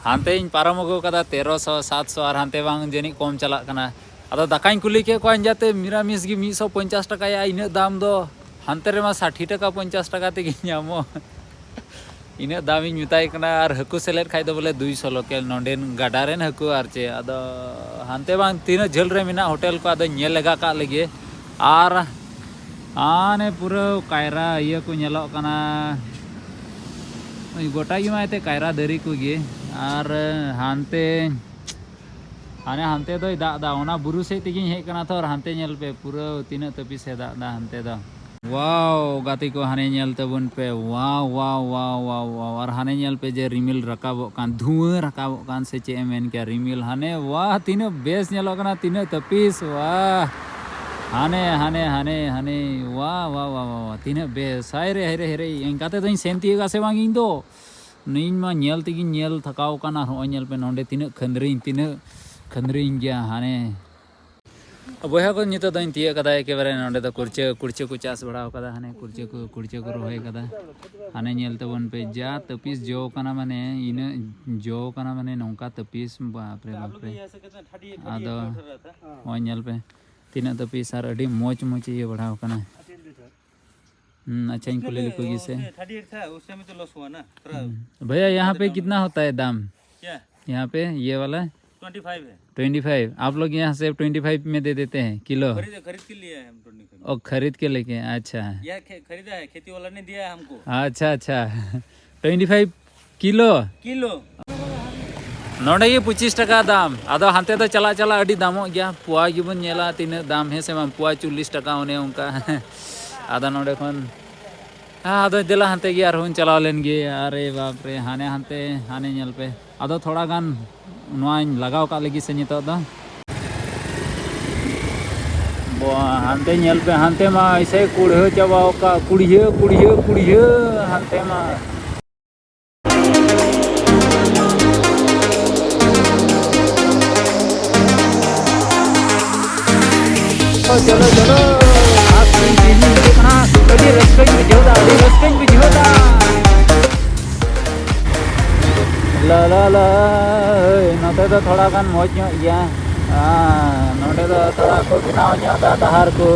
ᱦᱟᱱᱛᱮᱧ ᱯᱟᱨᱚᱢ ᱟᱹᱜᱩ ᱠᱟᱫᱟ ᱛᱮᱨᱚᱥᱚ, ᱥᱟᱛᱥᱚ, ᱟᱨ ᱦᱟᱱᱛᱮ ᱵᱟᱝ ᱡᱟᱹᱱᱤᱡ ᱠᱚᱢ ᱪᱟᱞᱟᱜ ᱠᱟᱱᱟ᱾ ᱟᱫᱚ ᱫᱟᱠᱟᱧ ᱠᱩᱞᱤ ᱠᱮᱫ ᱠᱚᱣᱟ ᱡᱟᱛᱮ ᱢᱤᱨᱟᱢᱤᱥ ᱜᱮ ᱢᱤᱫᱥᱚ ᱯᱚᱧᱪᱟᱥ ᱴᱟᱠᱟᱭᱟ, ᱤᱱᱟᱹᱜ ᱫᱟᱢ ᱫᱚ ᱦᱟᱱᱛᱮ ᱨᱮᱢᱟ ᱥᱟᱴᱷᱤ ᱴᱟᱠᱟ, ᱯᱚᱧᱪᱟᱥ ᱴᱟᱠᱟ ᱛᱮᱜᱮ ᱧᱟᱢᱚᱜ᱾ ᱤᱱᱟᱹᱜ ᱫᱟᱢ ᱤᱧ ᱢᱮᱛᱟᱭ ᱠᱟᱱᱟ, ᱟᱨ ᱦᱟᱹᱠᱩ ᱥᱮᱞᱮᱫ ᱠᱷᱟᱡ ᱫᱚ ᱵᱚᱞᱮ ᱫᱩᱭᱥᱚ ᱞᱳᱠᱮᱞ, ᱱᱚᱸᱰᱮᱱ ᱜᱟᱰᱟ ᱨᱮᱱ ᱦᱟᱹᱠᱩ ᱟᱨ ᱪᱮᱫ᱾ ᱟᱫᱚ ᱦᱟᱱᱛᱮ ᱵᱟᱝ ᱛᱤᱱᱟᱹᱜ ᱡᱷᱟᱹᱞ ᱨᱮ ᱢᱮᱱᱟᱜ ᱦᱳᱴᱮᱞ ᱠᱚ, ᱟᱫᱚᱧ ᱧᱮᱞ ᱞᱮᱜᱟ ᱠᱟᱜ ᱞᱮᱜᱮ᱾ ᱟᱨ ᱦᱟᱱᱮ ᱯᱩᱨᱟᱹ ᱠᱟᱭᱨᱟ ᱤᱭᱟᱹ ᱠᱚ ᱧᱮᱞᱚᱜ ᱠᱟᱱᱟ, ᱜᱚᱴᱟ ᱜᱮ ᱢᱟ ᱮᱱᱛᱮᱫ ᱠᱟᱭᱨᱟ ᱫᱟᱨᱮ ᱠᱚᱜᱮ᱾ ᱟᱨ ᱦᱟᱱᱛᱮ ᱦᱟᱱᱮ ᱦᱟᱱᱛᱮ ᱫᱚᱭ ᱫᱟᱜ ᱫᱟ, ᱚᱱᱟ ᱵᱩᱨᱩ ᱥᱮᱫ ᱛᱮᱜᱮᱧ ᱦᱮᱡ ᱠᱟᱱᱟ ᱛᱚ, ᱟᱨ ᱦᱟᱱᱛᱮ ᱧᱮᱞ ᱯᱮ ᱯᱩᱨᱟᱹ ᱛᱤᱱᱟᱹᱜ ᱛᱟᱹᱯᱤᱥ ᱮ ᱫᱟᱜ ᱫᱟ ᱦᱟᱱᱛᱮ ᱫᱚ᱾ ᱣᱟᱣ ᱜᱟᱛᱮ ᱠᱚ, ᱦᱟᱱᱮ ᱧᱮᱞ ᱛᱟᱵᱚᱱ ᱯᱮ, ᱣᱟᱣ ᱣᱟᱣ ᱣᱟᱣ ᱣᱟᱣ ᱣᱟᱣ᱾ ᱟᱨ ᱦᱟᱱᱮ ᱧᱮᱞ ᱯᱮ ᱡᱮ ᱨᱤᱢᱤᱞ ᱨᱟᱠᱟᱵᱚᱜ ᱠᱟᱱ, ᱫᱷᱩᱣᱟᱹ ᱨᱟᱠᱟᱵᱚᱜ ᱠᱟᱱ ᱥᱮ ᱪᱮᱫ ᱮᱢ ᱢᱮᱱ ᱠᱮᱭᱟ, ᱨᱤᱢᱤᱞ ᱦᱟᱱᱮ ᱣᱟᱦ ᱛᱤᱱᱟᱹᱜ ᱵᱮᱥ ᱧᱮᱞᱚᱜ ᱠᱟᱱᱟ, ᱛᱤᱱᱟᱹᱜ ᱛᱟᱹᱯᱤᱥ, ᱣᱟᱦ᱾ ᱦᱟᱱᱮ ᱦᱟᱱᱮ ᱦᱟᱱᱮ ᱦᱟᱱᱮ ᱣᱟᱦ ᱣᱟᱦ ᱣᱟᱦ ᱣᱟᱦ, ᱛᱤᱱᱟᱹᱜ ᱵᱮᱥ᱾ ᱦᱟᱭ ᱨᱮ ᱦᱟᱭ ᱨᱮ ᱦᱟᱭ ᱨᱮ, ᱤᱱᱠᱟ ᱛᱮᱫᱚᱧ ᱥᱮᱱ ᱛᱤᱭᱳᱜᱟ ᱥᱮ ᱵᱟᱝ ᱤᱧ ᱫᱚ? ᱤᱧ ᱢᱟ ᱧᱮᱞ ᱛᱮᱜᱮᱧ ᱧᱮᱞ ᱛᱷᱟᱠᱟᱣ ᱟᱠᱟᱱᱟ᱾ ᱟᱨ ᱦᱚᱸᱜᱼᱚᱭ ᱧᱮᱞ ᱯᱮ, ᱱᱚᱸᱰᱮ ᱛᱤᱱᱟᱹᱜ ᱠᱷᱟᱹᱱᱫᱽᱨᱤᱧ, ᱛᱤᱱᱟᱹᱜ ᱠᱷᱟᱹᱱᱫᱽᱨᱤᱧ ᱜᱮᱭᱟ ᱦᱟᱱᱮ᱾ ᱵᱚᱭᱦᱟ ᱠᱚ, ᱱᱤᱛᱚᱜ ᱫᱚᱧ ᱛᱤᱭᱟᱹᱜ ᱠᱟᱫᱟ ᱮᱠᱮᱵᱟᱨᱮ᱾ ᱱᱚᱸᱰᱮ ᱫᱚ ᱠᱩᱲᱪᱟᱹ, ᱠᱩᱲᱪᱟᱹ ᱠᱚ ᱪᱟᱥ ᱵᱟᱲᱟ ᱟᱠᱟᱫᱟ, ᱦᱟᱱᱮ ᱠᱩᱲᱪᱟᱹ ᱠᱚ, ᱠᱩᱲᱪᱟᱹ ᱠᱚ ᱨᱚᱦᱚᱭ ᱠᱟᱫᱟ᱾ ᱦᱟᱱᱮ ᱧᱮᱞ ᱛᱟᱵᱚᱱ ᱯᱮ, ᱡᱟ ᱛᱟᱹᱯᱤᱥ ᱡᱚ ᱠᱟᱱᱟ, ᱢᱟᱱᱮ ᱤᱱᱟᱹᱜ ᱡᱚ ᱠᱟᱱᱟ, ᱢᱟᱱᱮ ᱱᱚᱝᱠᱟ ᱛᱟᱹᱯᱤᱥ, ᱵᱟᱯ ᱨᱮ ᱵᱟᱯ ᱨᱮ᱾ ᱟᱫᱚ ᱱᱚᱜᱼᱚᱭ ᱧᱮᱞ ᱯᱮ, ᱛᱤᱱᱟᱹᱜ ᱛᱟᱹᱯᱤᱥ ᱟᱨ ᱟᱹᱰᱤ ᱢᱚᱡᱽ ᱢᱚᱡᱽ ᱤᱭᱟᱹ ᱵᱟᱲᱟᱣ ᱠᱟᱱᱟ᱾ हम्म, अच्छा, इनको ले लीजिए से। उसमें थर्टी एट था, उससे में तो लॉस हुआ ना थोड़ा। हम्म। भैया, यहाँ पे कितना होता है दाम? क्या? यहाँ पे ये वाला? ट्वेंटी फाइव है। Twenty five. आप लोग यहाँ से ट्वेंटी फाइव में दे देते हैं किलो? खरीद, खरीद के लिए है हम ट्वेंटी फाइव। ओ, खरीद के लेके, अच्छा। यह खे-, खरीदा है, खेती वाला ने दिया है हमको। अच्छा, अच्छा। Twenty five kilo? किलो। ᱱᱚᱰᱮ ᱜᱮ ᱯᱚᱸᱪᱤᱥ ᱴᱟᱠᱟ ᱫᱟᱢ᱾ ᱟᱫᱚ ᱦᱟᱱᱛᱮ ᱫᱚ ᱪᱟᱞᱟᱜ ᱪᱟᱞᱟᱜ ᱟᱹᱰᱤ ᱫᱟᱢᱚᱜ ᱜᱮᱭᱟ᱾ ᱯᱳᱣᱟ ᱜᱮᱵᱚᱱ ᱧᱮᱞᱟ ᱛᱤᱱᱟᱹᱜ ᱫᱟᱢ, ᱦᱮᱸ ᱥᱮ ᱵᱟᱝ? ᱯᱳᱣᱟ ᱪᱚᱞᱞᱤᱥ ᱴᱟᱠᱟ, ᱚᱱᱮ ᱚᱱᱠᱟ᱾ ᱟᱫᱚ ᱱᱚᱰᱮ ᱠᱷᱚᱱ, ᱦᱮᱸ, ᱟᱫᱚ ᱫᱮᱞᱟ ᱦᱟᱱᱛᱮ ᱜᱮ ᱟᱨᱦᱚᱸ ᱪᱟᱞᱟᱣ ᱞᱮᱱ ᱜᱮ᱾ ᱟᱨᱮ ᱵᱟᱯ ᱨᱮ, ᱦᱟᱱᱮ ᱦᱟᱱᱛᱮ, ᱦᱟᱱᱮ ᱧᱮᱞ ᱯᱮ᱾ ᱟᱫᱚ ᱛᱷᱚᱲᱟ ᱜᱟᱱ ᱱᱚᱣᱟᱧ ᱞᱟᱜᱟᱣ ᱠᱟᱜ ᱞᱟᱹᱜᱤᱫ ᱥᱮ ᱱᱤᱛᱚᱜ ᱫᱚ᱾ ᱵᱟ, ᱦᱟᱱᱛᱮ ᱧᱮᱞ ᱯᱮ, ᱦᱟᱱᱛᱮ ᱢᱟ ᱮᱭᱥᱮ ᱠᱩᱲᱦᱟᱹ ᱪᱟᱵᱟᱣ ᱠᱟᱜ, ᱠᱩᱲᱦᱟᱹ, ᱠᱩᱲᱦᱟᱹ, ᱠᱩᱲᱦᱟᱹ, ᱦᱟᱱᱛᱮ ᱢᱟ᱾ ᱪᱚᱞᱚ, ᱪᱚᱞᱚ, ᱟᱨ ᱥᱤᱧ ᱥᱤᱧ ᱦᱤᱡᱩᱜ ᱠᱟᱱᱟ᱾ ᱟᱹᱰᱤ ᱨᱟᱹᱥᱠᱟᱹᱧ ᱵᱩᱡᱷᱟᱹᱣ ᱫᱟ, ᱟᱹᱰᱤ ᱨᱟᱹᱥᱠᱟᱹᱧ ᱵᱩᱡᱷᱟᱹᱣ ᱫᱟ᱾ ᱞᱟ, ᱞᱟ, ᱞᱟ, ᱦᱳᱭ, ᱱᱚᱛᱮ ᱫᱚ ᱛᱷᱚᱲᱟ ᱜᱟᱱ ᱢᱚᱡᱽ ᱧᱚᱜ ᱜᱮᱭᱟ᱾ ᱟᱨ ᱱᱚᱰᱮ ᱫᱚ ᱛᱷᱚᱲᱟ ᱠᱚ ᱵᱮᱱᱟᱣ ᱧᱚᱜ ᱫᱟ ᱰᱟᱦᱟᱨ ᱠᱚ᱾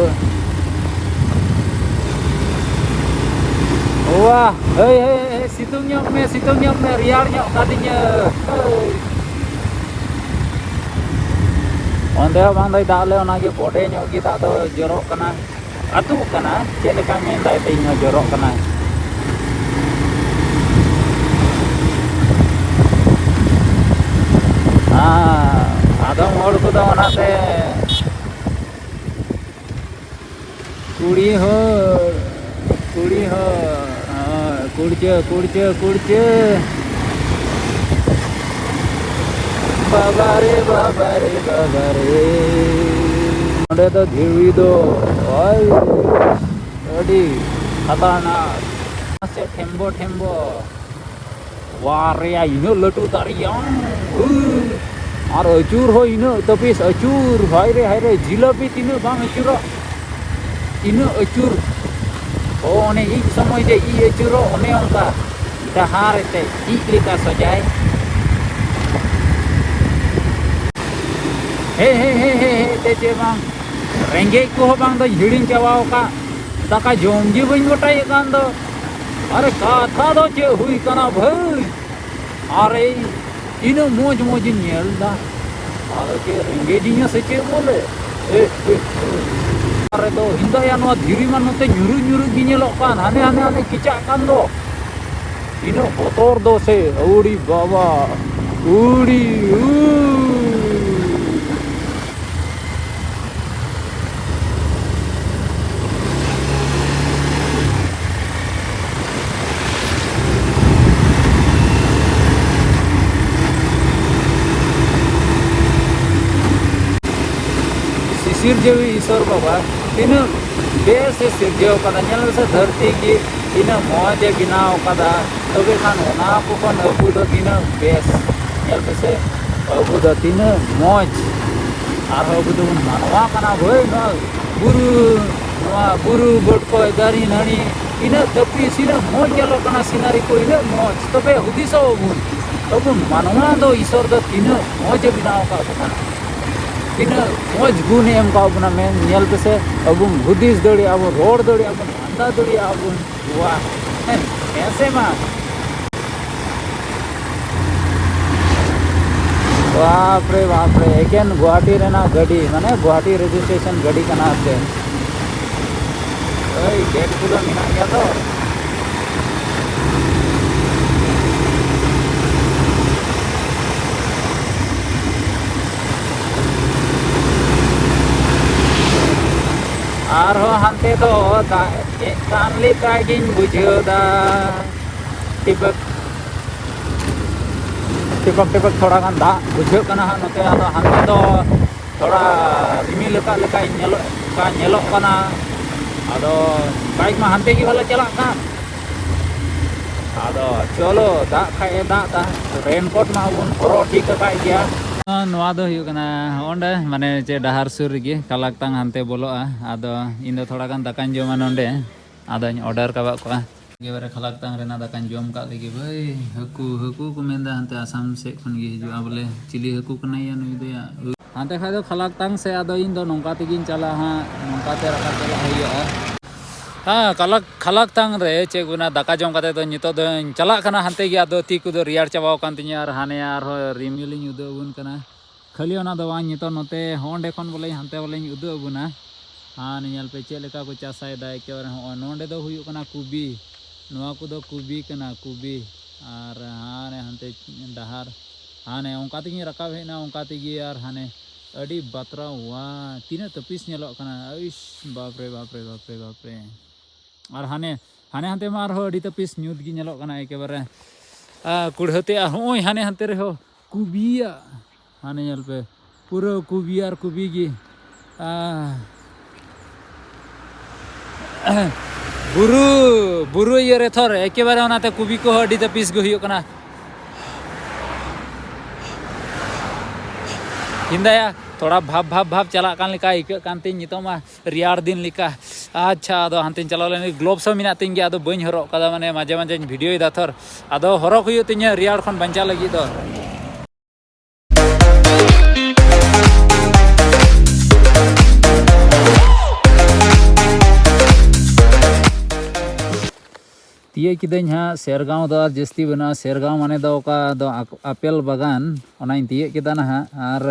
ᱣᱟᱦ, ᱦᱳᱭ, ᱦᱳᱭ, ᱦᱳᱭ, ᱥᱤᱛᱩᱝ ᱧᱚᱜ ᱢᱮ, ᱥᱤᱛᱩᱝ ᱧᱚᱜ ᱢᱮ, ᱨᱮᱭᱟᱲ ᱧᱚᱜ ᱠᱟᱫᱤᱧᱟ᱾ ᱚᱸᱰᱮ ᱦᱚᱸ ᱵᱟᱝ ᱫᱚᱭ ᱫᱟᱜ ᱞᱮ, ᱚᱱᱟᱜᱮ ᱵᱚᱰᱮ ᱧᱚᱜ ᱜᱮ ᱫᱟᱜ ᱫᱚ ᱡᱚᱨᱚᱜ ᱠᱟᱱᱟ, ᱟᱹᱛᱩᱜ ᱠᱟᱱᱟ᱾ ᱪᱮᱫ ᱞᱮᱠᱟ ᱢᱮᱱᱫᱟᱭ ᱛᱮ ᱤᱧ ᱦᱚᱸ ᱡᱚᱨᱚᱜ ᱠᱟᱱᱟ᱾ ᱦᱮᱸ, ᱟᱫᱚᱢ ᱦᱚᱲ ᱠᱚᱫᱚ ᱚᱱᱟᱛᱮ ᱠᱩᱲᱤ ᱦᱚᱲ, ᱠᱩᱲᱤ ᱦᱚᱲ, ᱦᱳᱭ, ᱠᱩᱲᱪᱟᱹ, ᱠᱩᱲᱪᱟᱹ, ᱠᱩᱲᱪᱟᱹ᱾ ᱵᱟᱵᱟ ᱨᱮ, ᱵᱟᱵᱟ ᱨᱮ, ᱵᱟᱵᱟ ᱨᱮ᱾ ᱱᱚᱰᱮ ᱫᱚ ᱫᱷᱤᱨᱤ ᱫᱚ, ᱳᱭ, ᱟᱹᱰᱤ ᱠᱷᱟᱛᱟᱨᱱᱟᱠ᱾ ᱥᱮ ᱴᱷᱮᱢᱵᱚ, ᱴᱷᱮᱢᱵᱚ᱾ ᱣᱟ ᱨᱮᱭᱟ, ᱤᱱᱟᱹᱜ ᱞᱟᱹᱴᱩ ᱫᱟᱨᱮᱭᱟ᱾ ᱟᱨ ᱟᱹᱪᱩᱨ ᱦᱚᱸ ᱤᱱᱟᱹᱜ ᱛᱟᱹᱯᱤᱥ ᱟᱹᱪᱩᱨ᱾ ᱦᱟᱭ ᱨᱮ, ᱦᱟᱭ ᱨᱮ, ᱡᱤᱞᱟᱹᱯᱤ ᱛᱤᱱᱟᱹᱜ ᱵᱟᱝ ᱟᱹᱪᱩᱨᱚᱜ, ᱤᱱᱟᱹᱜ ᱟᱹᱪᱩᱨ᱾ ᱚ, ᱚᱱᱮ ᱤᱡ ᱥᱚᱢᱚᱭ ᱡᱮ ᱤᱡ ᱟᱹᱪᱩᱨᱚᱜ, ᱚᱱᱮ ᱚᱱᱠᱟ ᱰᱟᱦᱟᱨ ᱮᱱᱛᱮ ᱤᱡ ᱞᱮᱠᱟ ᱥᱚᱡᱟᱭ᱾ ᱦᱮ, ᱦᱮ, ᱦᱮ, ᱦᱮ, ᱦᱮ, ᱛᱮ ᱪᱮᱫ ᱵᱟᱝ, ᱨᱮᱸᱜᱮᱡ ᱠᱚᱦᱚᱸ ᱵᱟᱝ ᱫᱚᱧ ᱦᱤᱲᱤᱧ ᱪᱟᱵᱟᱣ ᱟᱠᱟᱫ, ᱫᱟᱠᱟ ᱡᱚᱢ ᱜᱮ ᱵᱟᱹᱧ ᱜᱚᱴᱟᱭᱮᱫ ᱠᱟᱱ ᱫᱚ᱾ ᱟᱨᱮ, ᱠᱟᱛᱷᱟ ᱫᱚ ᱪᱮᱫ ᱦᱩᱭ ᱠᱟᱱᱟ ᱵᱷᱟᱹᱭ? ᱟᱨᱮ, ᱤᱱᱟᱹᱜ ᱢᱚᱡᱽ ᱢᱚᱡᱽ ᱤᱧ ᱧᱮᱞ ᱮᱫᱟ᱾ ᱟᱫᱚ ᱪᱮᱫ ᱨᱮᱸᱜᱮᱡᱤᱧᱟ ᱥᱮ ᱪᱮᱫ ᱵᱚᱞᱮ? ᱮ, ᱮ, ᱮ᱾ ᱟᱨᱮ ᱫᱚ ᱦᱤᱸᱫᱟᱹᱭᱟ, ᱱᱚᱣᱟ ᱫᱷᱤᱨᱤ ᱢᱟ ᱱᱚᱛᱮ ᱧᱩᱨᱩ ᱧᱩᱨᱩ ᱜᱮ ᱧᱮᱞᱚᱜ ᱠᱟᱱ, ᱦᱟᱱᱮ ᱦᱟᱱᱮ ᱦᱟᱱᱮ ᱠᱮᱪᱟᱜ ᱠᱟᱱ ᱫᱚ᱾ ᱤᱱᱟᱹᱜ ᱵᱚᱛᱚᱨ ᱫᱚ ᱥᱮ, ᱟᱹᱣᱲᱤ ᱵᱟᱵᱟ, ᱟᱹᱣᱲᱤ, ᱩ᱾ ᱥᱤᱥᱤᱨ ᱡᱟᱹᱣᱤ ᱤᱥᱚᱨ ᱵᱟᱵᱟ ᱛᱤᱱᱟᱹᱜ ᱵᱮᱥ ᱮ ᱥᱤᱨᱡᱟᱹᱣ ᱠᱟᱫᱟ᱾ ᱧᱮᱞ ᱢᱮᱥᱮ, ᱫᱷᱟᱹᱨᱛᱤ ᱜᱮ ᱛᱤᱱᱟᱹᱜ ᱢᱚᱡᱽ ᱮ ᱵᱮᱱᱟᱣ ᱠᱟᱫᱟ᱾ ᱛᱚᱵᱮ ᱠᱷᱟᱱ ᱚᱱᱟ ᱠᱚ ᱠᱷᱚᱱ ᱟᱵᱚ ᱫᱚ ᱛᱤᱱᱟᱹᱜ ᱵᱮᱥ, ᱧᱮᱞ ᱯᱮᱥᱮ, ᱟᱵᱚ ᱫᱚ ᱛᱤᱱᱟᱹᱜ ᱢᱚᱡᱽ᱾ ᱟᱨᱦᱚᱸ ᱟᱵᱚ ᱫᱚᱵᱚᱱ ᱢᱟᱱᱣᱟ ᱠᱟᱱᱟ ᱵᱷᱟᱹᱭ, ᱱᱚᱣᱟ ᱵᱩᱨᱩ, ᱱᱚᱣᱟ ᱵᱩᱨᱩ ᱵᱚᱴᱠᱚᱡ ᱫᱟᱨᱮ ᱱᱟᱹᱲᱤ ᱤᱱᱟᱹᱜ ᱛᱟᱹᱯᱤᱥ, ᱤᱱᱟᱹᱜ ᱢᱚᱡᱽ ᱧᱮᱞᱚᱜ ᱠᱟᱱᱟ ᱥᱤᱱᱟᱹᱨᱤ ᱠᱚ, ᱤᱱᱟᱹᱜ ᱢᱚᱡᱽ᱾ ᱛᱚᱵᱮ ᱦᱩᱫᱤᱥᱚᱜ ᱟᱵᱚᱱ, ᱟᱵᱚ ᱢᱟᱱᱣᱟ ᱫᱚ ᱤᱥᱚᱨ ᱫᱚ ᱛᱤᱱᱟᱹᱜ ᱢᱚᱡᱽ ᱮ ᱵᱮᱱᱟᱣ ᱟᱠᱟᱫ ᱵᱚᱱᱟ, ᱛᱤᱱᱟᱹᱜ ᱢᱚᱡᱽ ᱜᱩᱱ ᱮ ᱮᱢ ᱟᱠᱟᱫ ᱵᱚᱱᱟ᱾ ᱢᱮᱱ ᱧᱮᱞ ᱯᱮᱥᱮ, ᱟᱵᱚ ᱦᱩᱫᱤᱥ ᱫᱟᱲᱮᱭᱟᱜᱼᱟ ᱵᱚᱱ, ᱨᱚᱲ ᱫᱟᱲᱮᱭᱟᱜᱼᱟ ᱵᱚᱱ, ᱞᱟᱸᱫᱟ ᱫᱟᱲᱮᱭᱟᱜᱼᱟ ᱵᱚᱱ᱾ ᱵᱟᱦ, ᱦᱮᱸ, ᱦᱮᱸ ᱥᱮ ᱵᱟᱝ? ᱵᱟᱯ ᱨᱮ ᱵᱟᱯ ᱨᱮ, ᱮᱠᱮᱱ ᱜᱩᱣᱟᱦᱟᱴᱤ ᱨᱮᱱᱟᱜ ᱜᱟᱹᱰᱤ, ᱢᱟᱱᱮ ᱜᱩᱣᱟᱦᱟᱴᱤ ᱨᱮᱡᱤᱥᱴᱨᱮᱥᱚᱱ ᱜᱟᱹᱰᱤ ᱠᱟᱱᱟ ᱥᱮ᱾ ᱳᱭ ᱜᱮᱴ ᱠᱚᱫᱚ ᱢᱮᱱᱟᱜ ᱜᱮᱭᱟ ᱛᱚ᱾ ᱟᱨᱦᱚᱸ ᱦᱟᱱᱛᱮ ᱫᱚ ᱫᱟᱜ ᱮᱫ ᱠᱟᱱ ᱞᱮᱠᱟ ᱜᱤᱧ ᱵᱩᱡᱷᱟᱹᱣ ᱫᱟ᱾ ᱴᱤᱯᱟᱹᱠ ᱴᱤᱯᱟᱹᱠ ᱴᱤᱯᱟᱹᱠ ᱛᱷᱚᱲᱟ ᱜᱟᱱ ᱫᱟᱜ ᱵᱩᱡᱷᱟᱹᱜ ᱠᱟᱱᱟ ᱦᱟᱸᱜ ᱱᱚᱛᱮ᱾ ᱟᱫᱚ ᱦᱟᱱᱛᱮ ᱫᱚ ᱛᱷᱚᱲᱟ ᱨᱤᱢᱤᱞ ᱟᱠᱟᱫ ᱞᱮᱠᱟᱭ ᱧᱮᱞᱚᱜ, ᱚᱱᱠᱟ ᱧᱮᱞᱚᱜ ᱠᱟᱱᱟ᱾ ᱟᱫᱚ ᱵᱟᱭᱤᱠ ᱢᱟ ᱦᱟᱱᱛᱮ ᱜᱮ ᱵᱟᱞᱮ ᱪᱟᱞᱟᱜ ᱠᱟᱱ᱾ ᱟᱫᱚ ᱪᱚᱞᱚ, ᱫᱟᱜ ᱠᱷᱟᱡ ᱮ ᱫᱟᱜ ᱫᱟ, ᱨᱮᱱᱠᱳᱴ ᱢᱟ ᱵᱚᱱ ᱦᱚᱨᱚᱜ ᱴᱷᱤᱠ ᱟᱠᱟᱫ ᱜᱮᱭᱟ᱾ ᱱᱚᱣᱟ ᱫᱚ ᱦᱩᱭᱩᱜ ᱠᱟᱱᱟ ᱚᱸᱰᱮ, ᱢᱟᱱᱮ ᱪᱮᱫ, ᱰᱟᱦᱟᱨ ᱥᱩᱨ ᱨᱮᱜᱮ ᱠᱟᱞᱟᱠᱛᱟᱝ ᱦᱟᱱᱛᱮ ᱵᱚᱞᱚᱜᱼᱟ᱾ ᱟᱫᱚ ᱤᱧ ᱫᱚ ᱛᱷᱚᱲᱟ ᱜᱟᱱ ᱫᱟᱠᱟᱧ ᱡᱚᱢᱟ ᱱᱚᱸᱰᱮ, ᱟᱫᱚᱧ ᱚᱰᱟᱨ ᱠᱟᱵᱟᱫ ᱠᱚᱣᱟ᱾ ᱮᱠᱮᱵᱟᱨᱮ ᱠᱷᱟᱞᱟᱠᱛᱟᱝ ᱨᱮᱱᱟᱜ ᱫᱟᱠᱟᱧ ᱡᱚᱢ ᱠᱟᱜ ᱞᱮᱜᱮ ᱵᱷᱟᱹᱭ᱾ ᱦᱟᱹᱠᱩ, ᱦᱟᱹᱠᱩ ᱠᱚ ᱢᱮᱱᱫᱟ ᱦᱟᱱᱛᱮ ᱟᱥᱟᱢ ᱥᱮᱫ ᱠᱷᱚᱱ ᱜᱮ ᱦᱤᱡᱩᱜᱼᱟ ᱵᱚᱞᱮ᱾ ᱪᱤᱞᱤ ᱦᱟᱹᱠᱩ ᱠᱟᱱᱟᱭᱟ ᱱᱩᱭ ᱫᱚᱭᱟ? ᱦᱟᱱᱛᱮ ᱠᱷᱟᱡ ᱫᱚ ᱠᱷᱟᱞᱟᱠᱛᱟᱝ ᱥᱮᱫ, ᱟᱫᱚ ᱤᱧ ᱫᱚ ᱱᱚᱝᱠᱟ ᱛᱮᱜᱤᱧ ᱪᱟᱞᱟᱜᱼᱟ ᱦᱟᱸᱜ, ᱱᱚᱝᱠᱟ ᱛᱮ ᱨᱟᱠᱟᱵ ᱪᱟᱞᱟᱜ ᱦᱩᱭᱩᱜᱼᱟ᱾ ᱦᱮᱸ, ᱠᱟᱞᱟᱠ-, ᱠᱷᱟᱞᱟᱠᱛᱟᱝ ᱨᱮ ᱪᱮᱫ ᱠᱚ ᱢᱮᱱᱟ, ᱫᱟᱠᱟ ᱡᱚᱢ ᱠᱟᱛᱮ ᱫᱚ ᱱᱤᱛᱚᱜ ᱫᱚᱧ ᱪᱟᱞᱟᱜ ᱠᱟᱱᱟ ᱦᱟᱱᱛᱮ ᱜᱮ, ᱟᱫᱚ ᱛᱤ ᱠᱚᱫᱚ ᱨᱮᱭᱟᱲ ᱪᱟᱵᱟᱣ ᱟᱠᱟᱱ ᱛᱤᱧᱟᱹ, ᱟᱨ ᱦᱟᱱᱮ ᱟᱨᱦᱚᱸ ᱨᱤᱢᱤᱞᱤᱧ ᱩᱫᱩᱜ ᱟᱵᱚᱱ ᱠᱟᱱᱟ᱾ ᱠᱷᱟᱹᱞᱤ ᱚᱱᱟ ᱫᱚ ᱵᱟᱝ, ᱱᱤᱛᱚᱜ ᱱᱚᱛᱮ ᱦᱚᱸ ᱚᱸᱰᱮ ᱠᱷᱚᱱ ᱵᱚᱞᱮ ᱦᱟᱱᱛᱮ ᱵᱚᱞᱮᱧ ᱩᱫᱩᱜ ᱟᱵᱚᱱᱟ᱾ ᱦᱟᱱᱮ ᱧᱮᱞ ᱯᱮ ᱪᱮᱫ ᱞᱮᱠᱟ ᱠᱚ ᱪᱟᱥᱟᱭᱮᱫᱟ ᱮᱠᱮᱵᱟᱨᱮ᱾ ᱦᱚᱸᱜᱼᱚᱭ ᱱᱚᱸᱰᱮ ᱫᱚ ᱦᱩᱭᱩᱜ ᱠᱟᱱᱟ ᱠᱚᱵᱤ, ᱱᱚᱣᱟ ᱠᱚᱫᱚ ᱠᱚᱵᱤ ᱠᱟᱱᱟ, ᱠᱚᱵᱤ᱾ ᱟᱨ ᱦᱟᱱᱮ ᱦᱟᱱᱛᱮ ᱰᱟᱦᱟᱨ, ᱦᱟᱱᱮ ᱚᱱᱠᱟ ᱛᱮᱜᱤᱧ ᱨᱟᱠᱟᱵ ᱦᱮᱡ ᱮᱱᱟ, ᱚᱱᱠᱟ ᱛᱮᱜᱮ᱾ ᱟᱨ ᱦᱟᱱᱮ ᱟᱹᱰᱤ ᱵᱟᱛᱨᱟᱣ, ᱣᱟ, ᱛᱤᱱᱟᱹᱜ ᱛᱟᱹᱯᱤᱥ ᱧᱮᱞᱚᱜ ᱠᱟᱱᱟ᱾ ᱟᱹᱭᱤᱥ, ᱵᱟᱯ ᱨᱮ, ᱵᱟᱯ ᱨᱮ, ᱵᱟᱯ ᱨᱮ, ᱵᱟᱯ ᱨᱮ᱾ ᱟᱨ ᱦᱟᱱᱮ, ᱦᱟᱱᱮ ᱦᱟᱱᱛᱮ ᱢᱟ ᱟᱨᱦᱚᱸ ᱟᱹᱰᱤ ᱛᱟᱹᱯᱤᱥ ᱧᱩᱛ ᱜᱮ ᱧᱮᱞᱚᱜ ᱠᱟᱱᱟ ᱮᱠᱮᱵᱟᱨᱮ᱾ ᱟᱨ ᱠᱩᱲᱦᱟᱹᱛᱮ, ᱟᱨ ᱦᱚᱸᱜᱼᱚᱭ ᱦᱟᱱᱮ ᱦᱟᱱᱛᱮ ᱨᱮᱦᱚᱸ ᱠᱩᱵᱤᱭᱟᱜ, ᱦᱟᱱᱮ ᱧᱮᱞ ᱯᱮ, ᱯᱩᱨᱟᱹ ᱠᱩᱵᱤ ᱟᱨ ᱠᱩᱵᱤ ᱜᱮ᱾ ᱟᱨ ᱵᱩᱨᱩ, ᱵᱩᱨᱩ ᱤᱭᱟᱹ ᱨᱮ ᱛᱷᱚᱨ ᱮᱠᱮᱵᱟᱨᱮ ᱚᱱᱟᱛᱮ ᱠᱩᱵᱤ ᱠᱚᱦᱚᱸ ᱟᱹᱰᱤ ᱛᱟᱹᱯᱤᱥ ᱜᱮ ᱦᱩᱭᱩᱜ ᱠᱟᱱᱟ᱾ ᱠᱤᱱᱫᱟᱭᱟ, ᱛᱷᱚᱲᱟ ᱵᱷᱟᱵ ᱵᱷᱟᱵ ᱵᱷᱟᱵ ᱪᱟᱞᱟᱜ ᱠᱟᱱ ᱞᱮᱠᱟ ᱟᱹᱭᱠᱟᱹᱜ ᱠᱟᱱ ᱛᱤᱧ ᱱᱤᱛᱚᱜ ᱢᱟ᱾ ᱨᱮᱭᱟᱲ ᱫᱤᱱ ᱞᱮᱠᱟ᱾ ᱟᱪᱪᱷᱟ, ᱟᱫᱚ ᱦᱟᱱᱛᱮᱧ ᱪᱟᱞᱟᱣ ᱞᱮᱱ ᱜᱮ, ᱜᱞᱳᱵᱥ ᱦᱚᱸ ᱢᱮᱱᱟᱜ ᱛᱤᱧ ᱜᱮᱭᱟ, ᱟᱫᱚ ᱵᱟᱹᱧ ᱦᱚᱨᱚᱜ ᱠᱟᱫᱟ, ᱢᱟᱱᱮ ᱢᱟᱡᱷᱮ ᱢᱟᱡᱷᱮᱧ ᱵᱷᱤᱰᱤᱭᱳᱭᱮᱫᱟ ᱛᱷᱚᱨ᱾ ᱟᱫᱚ ᱦᱚᱨᱚᱜ ᱦᱩᱭᱩᱜ ᱛᱤᱧᱟᱹ ᱨᱮᱭᱟᱲ ᱠᱷᱚᱱ ᱵᱟᱧᱪᱟᱣ ᱞᱟᱹᱜᱤᱫ ᱫᱚ᱾ ᱛᱤᱭᱟᱹᱜ ᱠᱤᱫᱟᱹᱧ ᱦᱟᱸᱜ ᱥᱮᱨᱜᱟᱸᱣ ᱫᱚ, ᱟᱨ ᱡᱟᱹᱥᱛᱤ ᱵᱟᱹᱱᱩᱜᱼᱟ᱾ ᱥᱮᱨᱜᱟᱸᱣ ᱢᱟᱱᱮ ᱫᱚ ᱚᱠᱟ ᱫᱚ ᱟᱠ-, ᱟᱯᱮᱞ ᱵᱟᱜᱟᱱ, ᱚᱱᱟᱧ ᱛᱤᱭᱟᱹᱜ ᱠᱮᱫᱟ ᱱᱟᱦᱟᱜ᱾ ᱟᱨ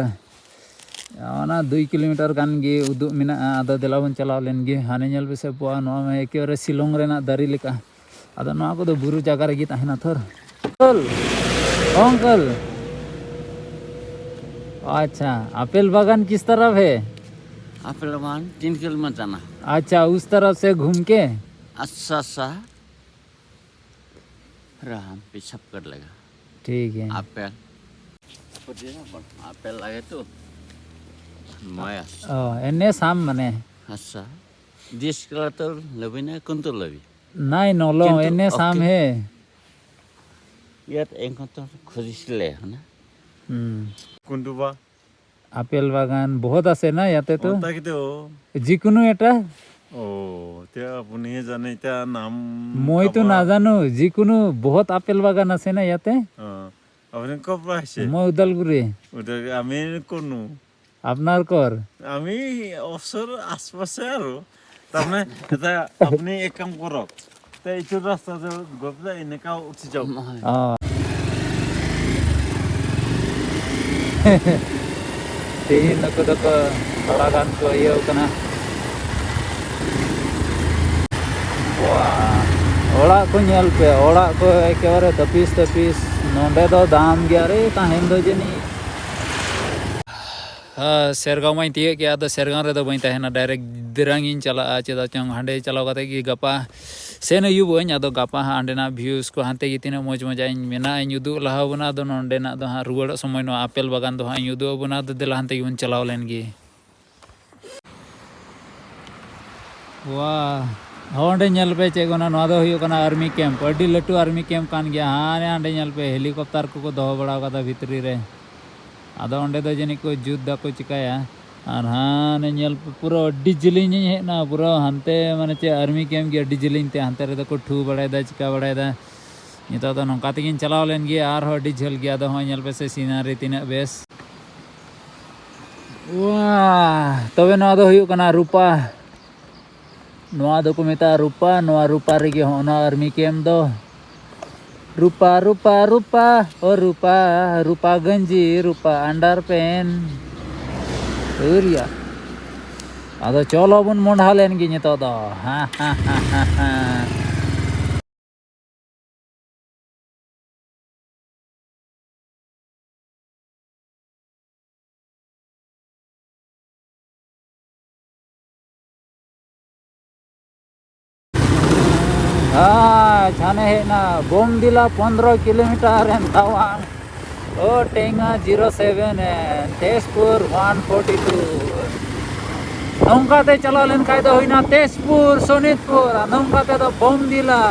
ᱚᱱᱟ ᱫᱩᱭ ᱠᱤᱞᱳᱢᱤᱴᱟᱨ ᱜᱟᱱ ᱜᱮ ᱩᱫᱩᱜ ᱢᱮᱱᱟᱜᱼᱟ᱾ ᱟᱫᱚ ᱫᱮᱞᱟ ᱵᱚᱱ ᱪᱟᱞᱟᱣ ᱞᱮᱱ ᱜᱮ᱾ ᱦᱟᱱᱮ ᱧᱮᱞ ᱯᱮᱥᱮ ᱵᱚᱣᱟ, ᱱᱚᱣᱟ ᱢᱟ ᱮᱠᱮᱵᱟᱨᱮ ᱥᱤᱞᱚᱝ ᱨᱮᱱᱟᱜ ᱫᱟᱨᱮ ᱞᱮᱠᱟ᱾ ᱟᱫᱚ ᱱᱚᱣᱟ ᱠᱚᱫᱚ ᱵᱩᱨᱩ ᱡᱟᱭᱜᱟ ᱨᱮᱜᱮ ᱛᱟᱦᱮᱱᱟ ᱛᱷᱚᱨ᱾ ᱚᱝᱠᱚᱞ, ᱚᱝᱠᱚᱞ, ᱟᱪᱪᱷᱟ, ᱟᱯᱮᱞ ᱵᱟᱜᱟᱱ ᱠᱤᱥ ᱛᱟᱨᱟᱯ ᱦᱮ? ᱟᱯᱮᱞ ᱵᱟᱜᱟᱱ ᱛᱤᱱ ᱠᱤᱞᱳᱢᱤᱴᱟᱨ ᱟᱱᱟ᱾ ᱟᱪᱪᱷᱟ, ᱩᱥ ᱛᱟᱨᱟᱯ ᱥᱮ ᱜᱷᱩᱢ ᱠᱮ? ᱟᱪᱪᱷᱟ, ᱟᱪᱪᱷᱟ᱾ ᱨᱟᱦᱟᱢ ᱯᱮᱪᱷᱟᱯ ᱠᱟᱨ ᱞᱮᱜᱟ᱾ ᱴᱷᱤᱠ ᱜᱮᱭᱟ᱾ ᱟᱯᱮᱞ᱾ ᱟᱯᱮᱞ ᱞᱟᱜᱮ ᱛᱚ᱾ ᱢᱟᱭᱟ᱾ ᱚ, ᱮᱱᱮ ᱥᱟᱢ ᱢᱟᱱᱮ᱾ ᱟᱪᱪᱷᱟ᱾ ᱫᱤᱥ ᱠᱟᱞᱟ ᱛᱚ ᱞᱟᱵᱤᱱᱟ ᱠᱩᱱᱛᱩ ᱞᱟᱵᱤ᱾ ᱱᱟᱭ ᱱᱚᱞᱚ, ᱠᱤᱱᱛᱩ ᱮᱱᱮ ᱥᱟᱢ ᱚᱠᱮ᱾ ᱦᱮ᱾ ᱭᱟᱨ ᱮᱱᱠᱷᱚᱱ ᱛᱚ ᱠᱷᱩᱫᱤᱥ ᱞᱮ ᱦᱟᱱᱟ᱾ ᱦᱩᱸ᱾ কুন্দুবা। আপেল বাগান বহুত আছে না ইয়াতে তো? অ, তাকে তো। যিকোনো এটা। অ, এতিয়া আপুনি জানে এতিয়া নাম মইতো কাবাৰ। নাজানো, যিকোনো বহুত আপেল বাগান আছে না ইয়াতে? অ, আপুনি ক'ৰ পৰা আহিছে? মই ওদালগুৰি। ওদালগুৰি, আমি কোনো। আপোনাৰ ঘৰ? আমি ওচৰ আশপাশে আৰু। তাৰমানে এটা আপুনি এক কাম কৰক। তে এইটো ৰাস্তাতে গৈ পেলাই এনেকা উঠি যাওক। ᱚ᱾ ᱛᱮᱦᱮᱧ ᱱᱩᱠᱩ ᱫᱚᱠᱚ ᱛᱷᱚᱲᱟ ᱜᱟᱱ ᱠᱚ ᱤᱭᱟᱹᱣ ᱠᱟᱱᱟ᱾ ᱵᱟ, ᱚᱲᱟᱜ ᱠᱚ ᱧᱮᱞ ᱯᱮ, ᱚᱲᱟᱜ ᱠᱚ ᱮᱠᱮᱵᱟᱨᱮ ᱛᱟᱹᱯᱤᱥ ᱛᱟᱹᱯᱤᱥ᱾ ᱱᱚᱸᱰᱮ ᱫᱚ ᱫᱟᱢ ᱜᱮᱭᱟ ᱨᱮ ᱛᱟᱦᱮᱱ ᱫᱚ ᱡᱟᱹᱱᱤᱡ᱾ ᱦᱮᱸ, ᱥᱮᱨᱜᱟᱸᱣ ᱢᱟᱧ ᱛᱤᱭᱟᱹᱜ ᱠᱮᱜᱼᱟ, ᱟᱫᱚ ᱥᱮᱨᱜᱟᱸᱣ ᱨᱮᱫᱚ ᱵᱟᱹᱧ ᱛᱟᱦᱮᱱᱟ, direct ᱫᱮᱨᱟᱝ ᱤᱧ ᱪᱟᱞᱟᱜᱼᱟ᱾ ᱪᱮᱫᱟᱜ ᱪᱚᱝ ᱦᱟᱸᱰᱮ ᱪᱟᱞᱟᱣ ᱠᱟᱛᱮ ᱜᱮ ᱜᱟᱯᱟ ᱥᱮᱱ ᱦᱩᱭᱩᱜ ᱟᱹᱧ᱾ ᱟᱫᱚ ᱜᱟᱯᱟ ᱦᱟᱸᱜ ᱦᱟᱸᱰᱮᱱᱟᱜ views ᱠᱚ ᱦᱟᱱᱛᱮ ᱜᱮ ᱛᱤᱱᱟᱹᱜ ᱢᱚᱡᱽ ᱢᱚᱡᱽ ᱤᱧ ᱢᱮᱱᱟᱜ ᱤᱧ ᱩᱫᱩᱜ ᱞᱟᱦᱟ ᱵᱚᱱᱟ᱾ ᱟᱫᱚ ᱱᱚᱸᱰᱮᱱᱟᱜ ᱫᱚ ᱦᱟᱸᱜ ᱨᱩᱣᱟᱹᱲᱚᱜ ᱥᱚᱢᱚᱭ ᱱᱚᱣᱟ ᱟᱯᱮᱞ ᱵᱟᱜᱟᱱ ᱫᱚ ᱦᱟᱸᱜ ᱤᱧ ᱩᱫᱩᱜ ᱟᱵᱚᱱᱟ᱾ ᱟᱫᱚ ᱫᱮᱞᱟ ᱦᱟᱱᱛᱮ ᱜᱮᱵᱚᱱ ᱪᱟᱞᱟᱣ ᱞᱮᱱ ᱜᱮ᱾ ᱣᱟ, ᱦᱚᱸ, ᱚᱸᱰᱮ ᱧᱮᱞ ᱯᱮ ᱪᱮᱫ ᱠᱚ ᱢᱮᱱᱟ, ᱱᱚᱣᱟ ᱫᱚ ᱦᱩᱭᱩᱜ ᱠᱟᱱᱟ army camp, ᱟᱹᱰᱤ ᱞᱟᱹᱴᱩ army camp ᱠᱟᱱ ᱜᱮᱭᱟ᱾ ᱦᱟᱱᱮ ᱦᱟᱸᱰᱮ ᱧᱮᱞ ᱯᱮ helicopter ᱠᱚᱠᱚ ᱫᱚᱦᱚ ᱵᱟᱲᱟ ᱟᱠᱟᱫᱟ ᱵᱷᱤᱛᱨᱤ ᱨᱮ᱾ ᱟᱫᱚ ᱚᱸᱰᱮ ᱫᱚ ᱡᱟᱹᱱᱤᱡ ᱠᱚ ᱡᱩᱛ ᱫᱟᱠᱚ ᱪᱤᱠᱟᱹᱭᱟ᱾ ᱟᱨ ᱦᱟᱱᱮ ᱧᱮᱞ ᱯᱮ ᱯᱩᱨᱟᱹ ᱟᱹᱰᱤ ᱡᱮᱞᱮᱧ ᱤᱧ ᱦᱮᱡ ᱮᱱᱟ, ᱯᱩᱨᱟᱹ ᱦᱟᱱᱛᱮ ᱢᱟᱱᱮ ᱪᱮᱫ army camp ᱜᱮ ᱟᱹᱰᱤ ᱡᱮᱞᱮᱧ ᱛᱮ, ᱦᱟᱱᱛᱮ ᱨᱮᱫᱚ ᱠᱚ ᱴᱷᱩ ᱵᱟᱲᱟᱭᱮᱫᱟ, ᱪᱤᱠᱟ ᱵᱟᱲᱟᱭᱮᱫᱟ᱾ ᱱᱤᱛᱚᱜ ᱫᱚ ᱱᱚᱝᱠᱟ ᱛᱮᱜᱤᱧ ᱪᱟᱞᱟᱣ ᱞᱮᱱ ᱜᱮ, ᱟᱨᱦᱚᱸ ᱟᱹᱰᱤ ᱡᱷᱟᱹᱞ ᱜᱮᱭᱟ᱾ ᱟᱫᱚ ᱦᱚᱸᱜᱼᱚᱭ ᱧᱮᱞ ᱯᱮᱥᱮ scenery ᱛᱤᱱᱟᱹᱜ ᱵᱮᱥ᱾ ᱣᱟ, ᱛᱚᱵᱮ ᱱᱚᱣᱟ ᱫᱚ ᱦᱩᱭᱩᱜ ᱠᱟᱱᱟ ᱨᱩᱯᱟ᱾ ᱱᱚᱣᱟ ᱫᱚᱠᱚ ᱢᱮᱛᱟᱜᱼᱟ ᱨᱩᱯᱟ᱾ ᱱᱚᱣᱟ ᱨᱩᱯᱟ ᱨᱮᱜᱮ ᱦᱚᱸ ᱚᱱᱟ ᱟᱨᱢᱤ ᱠᱮᱢᱯ ᱫᱚ᱾ ᱨᱩᱯᱟ, ᱨᱩᱯᱟ, ᱨᱩᱯᱟ, ᱚ ᱨᱩᱯᱟ, ᱨᱩᱯᱟ ᱜᱟᱹᱧᱡᱤ, ᱨᱩᱯᱟ ᱟᱱᱰᱟᱨ ᱯᱮᱱ᱾ ᱟᱹᱣᱨᱤᱭᱟ᱾ ᱟᱫᱚ ᱪᱚᱞᱚ ᱵᱚᱱ ᱢᱚᱸᱰᱦᱟ ᱞᱮᱱ ᱜᱮ ᱱᱤᱛᱚᱜ ᱫᱚ᱾ ᱦᱮᱸ, ᱦᱮᱸ, ᱦᱮᱸ, ᱦᱮᱸ, ᱦᱮᱸ᱾ ᱦᱮᱸ, ᱪᱷᱟᱱᱮ ᱦᱮᱡ ᱮᱱᱟ ᱵᱳᱢᱫᱤᱞᱟ, ᱯᱚᱱᱫᱽᱨᱚ ᱠᱤᱞᱳᱢᱤᱴᱟᱨ ᱮᱢ ᱛᱟᱣᱟᱢ᱾ ᱳ ᱴᱮᱝᱟ ᱡᱤᱨᱳ ᱥᱮᱵᱷᱮᱱ ᱮᱱ, ᱛᱮᱡᱽᱯᱩᱨ ᱚᱣᱟᱱ ᱯᱷᱳᱨᱴᱤ ᱴᱩ᱾ ᱱᱚᱝᱠᱟ ᱛᱮ ᱪᱟᱞᱟᱣ ᱞᱮᱱᱠᱷᱟᱡ ᱫᱚ ᱦᱩᱭᱱᱟ ᱛᱮᱡᱽᱯᱩᱨ, ᱥᱳᱱᱤᱛᱯᱩᱨ, ᱟᱨ ᱱᱚᱝᱠᱟ ᱛᱮᱫᱚ ᱵᱳᱢᱫᱤᱞᱟ᱾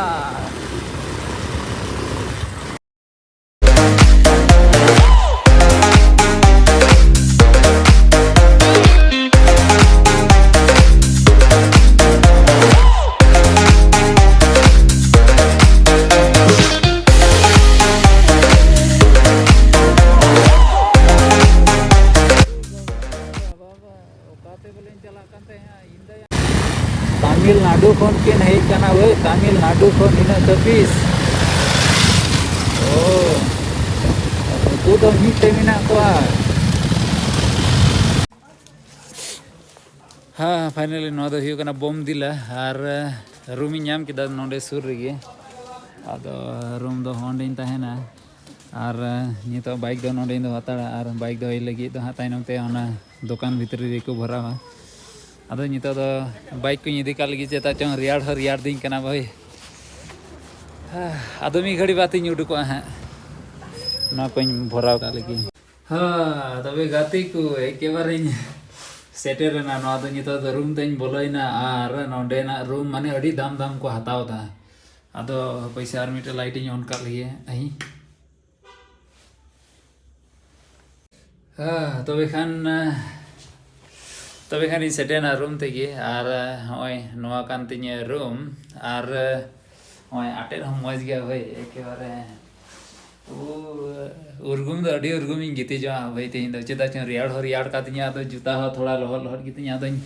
ᱛᱟᱢᱤᱞᱱᱟᱰᱩ ᱠᱷᱚᱱ ᱠᱤᱱ ᱦᱮᱡ ᱠᱟᱱᱟ ᱵᱷᱟᱹᱭ, ᱛᱟᱢᱤᱞᱱᱟᱰᱩ ᱠᱷᱚᱱ ᱤᱱᱟᱹᱜ ᱛᱟᱹᱯᱤᱥ᱾ ᱳ, ᱱᱩᱠᱩ ᱫᱚ ᱢᱤᱫ ᱛᱮ ᱢᱮᱱᱟᱜ ᱠᱚᱣᱟ᱾ ᱦᱮᱸ, finally ᱱᱚᱣᱟ ᱫᱚ ᱦᱩᱭᱩᱜ ᱠᱟᱱᱟ ᱵᱳᱢᱫᱤᱞᱟ, ᱟᱨ ᱨᱩᱢ ᱤᱧ ᱧᱟᱢ ᱠᱮᱫᱟ ᱱᱚᱰᱮ ᱥᱩᱨ ᱨᱮᱜᱮ᱾ ᱟᱫᱚ ᱨᱩᱢ ᱫᱚ ᱚᱸᱰᱮᱧ ᱛᱟᱦᱮᱱᱟ, ᱟᱨ ᱱᱤᱛᱚᱜ ᱵᱟᱭᱤᱠ ᱫᱚ ᱱᱚᱰᱮᱧ ᱫᱚᱦᱚ ᱦᱟᱛᱟᱲᱟ, ᱟᱨ ᱵᱟᱭᱤᱠ ᱫᱚᱦᱚᱭ ᱞᱟᱹᱜᱤᱫ ᱫᱚ ᱦᱟᱸᱜ ᱛᱟᱭᱱᱚᱢ ᱛᱮ ᱚᱱᱟ ᱫᱚᱠᱟᱱ ᱵᱷᱤᱛᱨᱤ ᱨᱮᱠᱚ ᱵᱷᱚᱨᱟᱣᱟ᱾ ᱟᱫᱚ ᱱᱤᱛᱚᱜ ᱫᱚ ᱵᱟᱭᱤᱠ ᱠᱚᱧ ᱤᱫᱤ ᱠᱟᱜ ᱞᱟᱹᱜᱤᱫ, ᱪᱮᱫᱟᱜ ᱪᱚᱝ ᱨᱮᱭᱟᱲ ᱦᱚᱸ ᱨᱮᱭᱟᱲ ᱫᱤᱧ ᱠᱟᱱᱟ ᱵᱷᱟᱹᱭ᱾ ᱟᱫᱚ ᱢᱤᱫ ᱜᱷᱟᱹᱲᱤ ᱵᱟᱫ ᱤᱧ ᱩᱰᱩᱠᱚᱜᱼᱟ ᱦᱟᱸᱜ, ᱱᱚᱣᱟ ᱠᱚᱧ ᱵᱷᱚᱨᱟᱣ ᱠᱟᱜ ᱞᱟᱹᱜᱤᱫ᱾ ᱦᱮᱸ, ᱛᱚᱵᱮ ᱜᱟᱛᱮ ᱠᱚ, ᱮᱠᱮᱵᱟᱨᱮᱧ ᱥᱮᱴᱮᱨ ᱮᱱᱟ᱾ ᱱᱚᱣᱟ ᱫᱚ ᱱᱤᱛᱚᱜ ᱫᱚ ᱨᱩᱢ ᱛᱮᱧ ᱵᱚᱞᱚᱭᱮᱱᱟ ᱟᱨ ᱱᱚᱸᱰᱮᱱᱟᱜ ᱨᱩᱢ ᱢᱟᱱᱮ ᱟᱹᱰᱤ ᱫᱟᱢ ᱫᱟᱢ ᱠᱚ ᱦᱟᱛᱟᱣ ᱮᱫᱟ᱾ ᱟᱫᱚ ᱦᱟᱯᱮ ᱥᱮ ᱟᱨ ᱢᱤᱫᱴᱮᱱ ᱞᱟᱭᱤᱴ ᱤᱧ ᱚᱱ ᱠᱟᱜ ᱞᱮᱜᱮ᱾ ᱟᱹᱦᱤ᱾ ᱦᱮᱸ, ᱛᱚᱵᱮ ᱠᱷᱟᱱ, ᱛᱚᱵᱮ ᱠᱷᱟᱱ ᱤᱧ ᱥᱮᱴᱮᱨᱮᱱᱟ ᱨᱩᱢ ᱛᱮᱜᱮ᱾ ᱟᱨ ᱦᱚᱸᱜᱼᱚᱭ ᱱᱚᱣᱟ ᱠᱟᱱ ᱛᱤᱧᱟᱹ ᱨᱩᱢ᱾ ᱟᱨ ᱦᱚᱸᱜᱼᱚᱭ ᱟᱴᱮᱫ ᱦᱚᱸ ᱢᱚᱡᱽ ᱜᱮᱭᱟ ᱵᱷᱟᱹᱭ, ᱮᱠᱮᱵᱟᱨᱮ ᱳ, ᱩᱨᱜᱩᱢ ᱫᱚ ᱟᱹᱰᱤ ᱩᱨᱜᱩᱢᱤᱧ ᱜᱤᱛᱤᱡᱚᱜᱼᱟ ᱵᱷᱟᱹᱭ ᱛᱮᱦᱮᱧ ᱫᱚ᱾ ᱪᱮᱫᱟᱜ ᱪᱚᱝ ᱨᱮᱭᱟᱲ ᱦᱚᱸ ᱨᱮᱭᱟᱲ ᱠᱟᱫᱤᱧᱟ, ᱟᱫᱚ ᱡᱩᱛᱟ ᱦᱚᱸ ᱛᱷᱚᱲᱟ ᱞᱚᱦᱚᱫ ᱞᱚᱦᱚᱫ ᱜᱮᱛᱤᱧᱟ, ᱟᱫᱚᱧ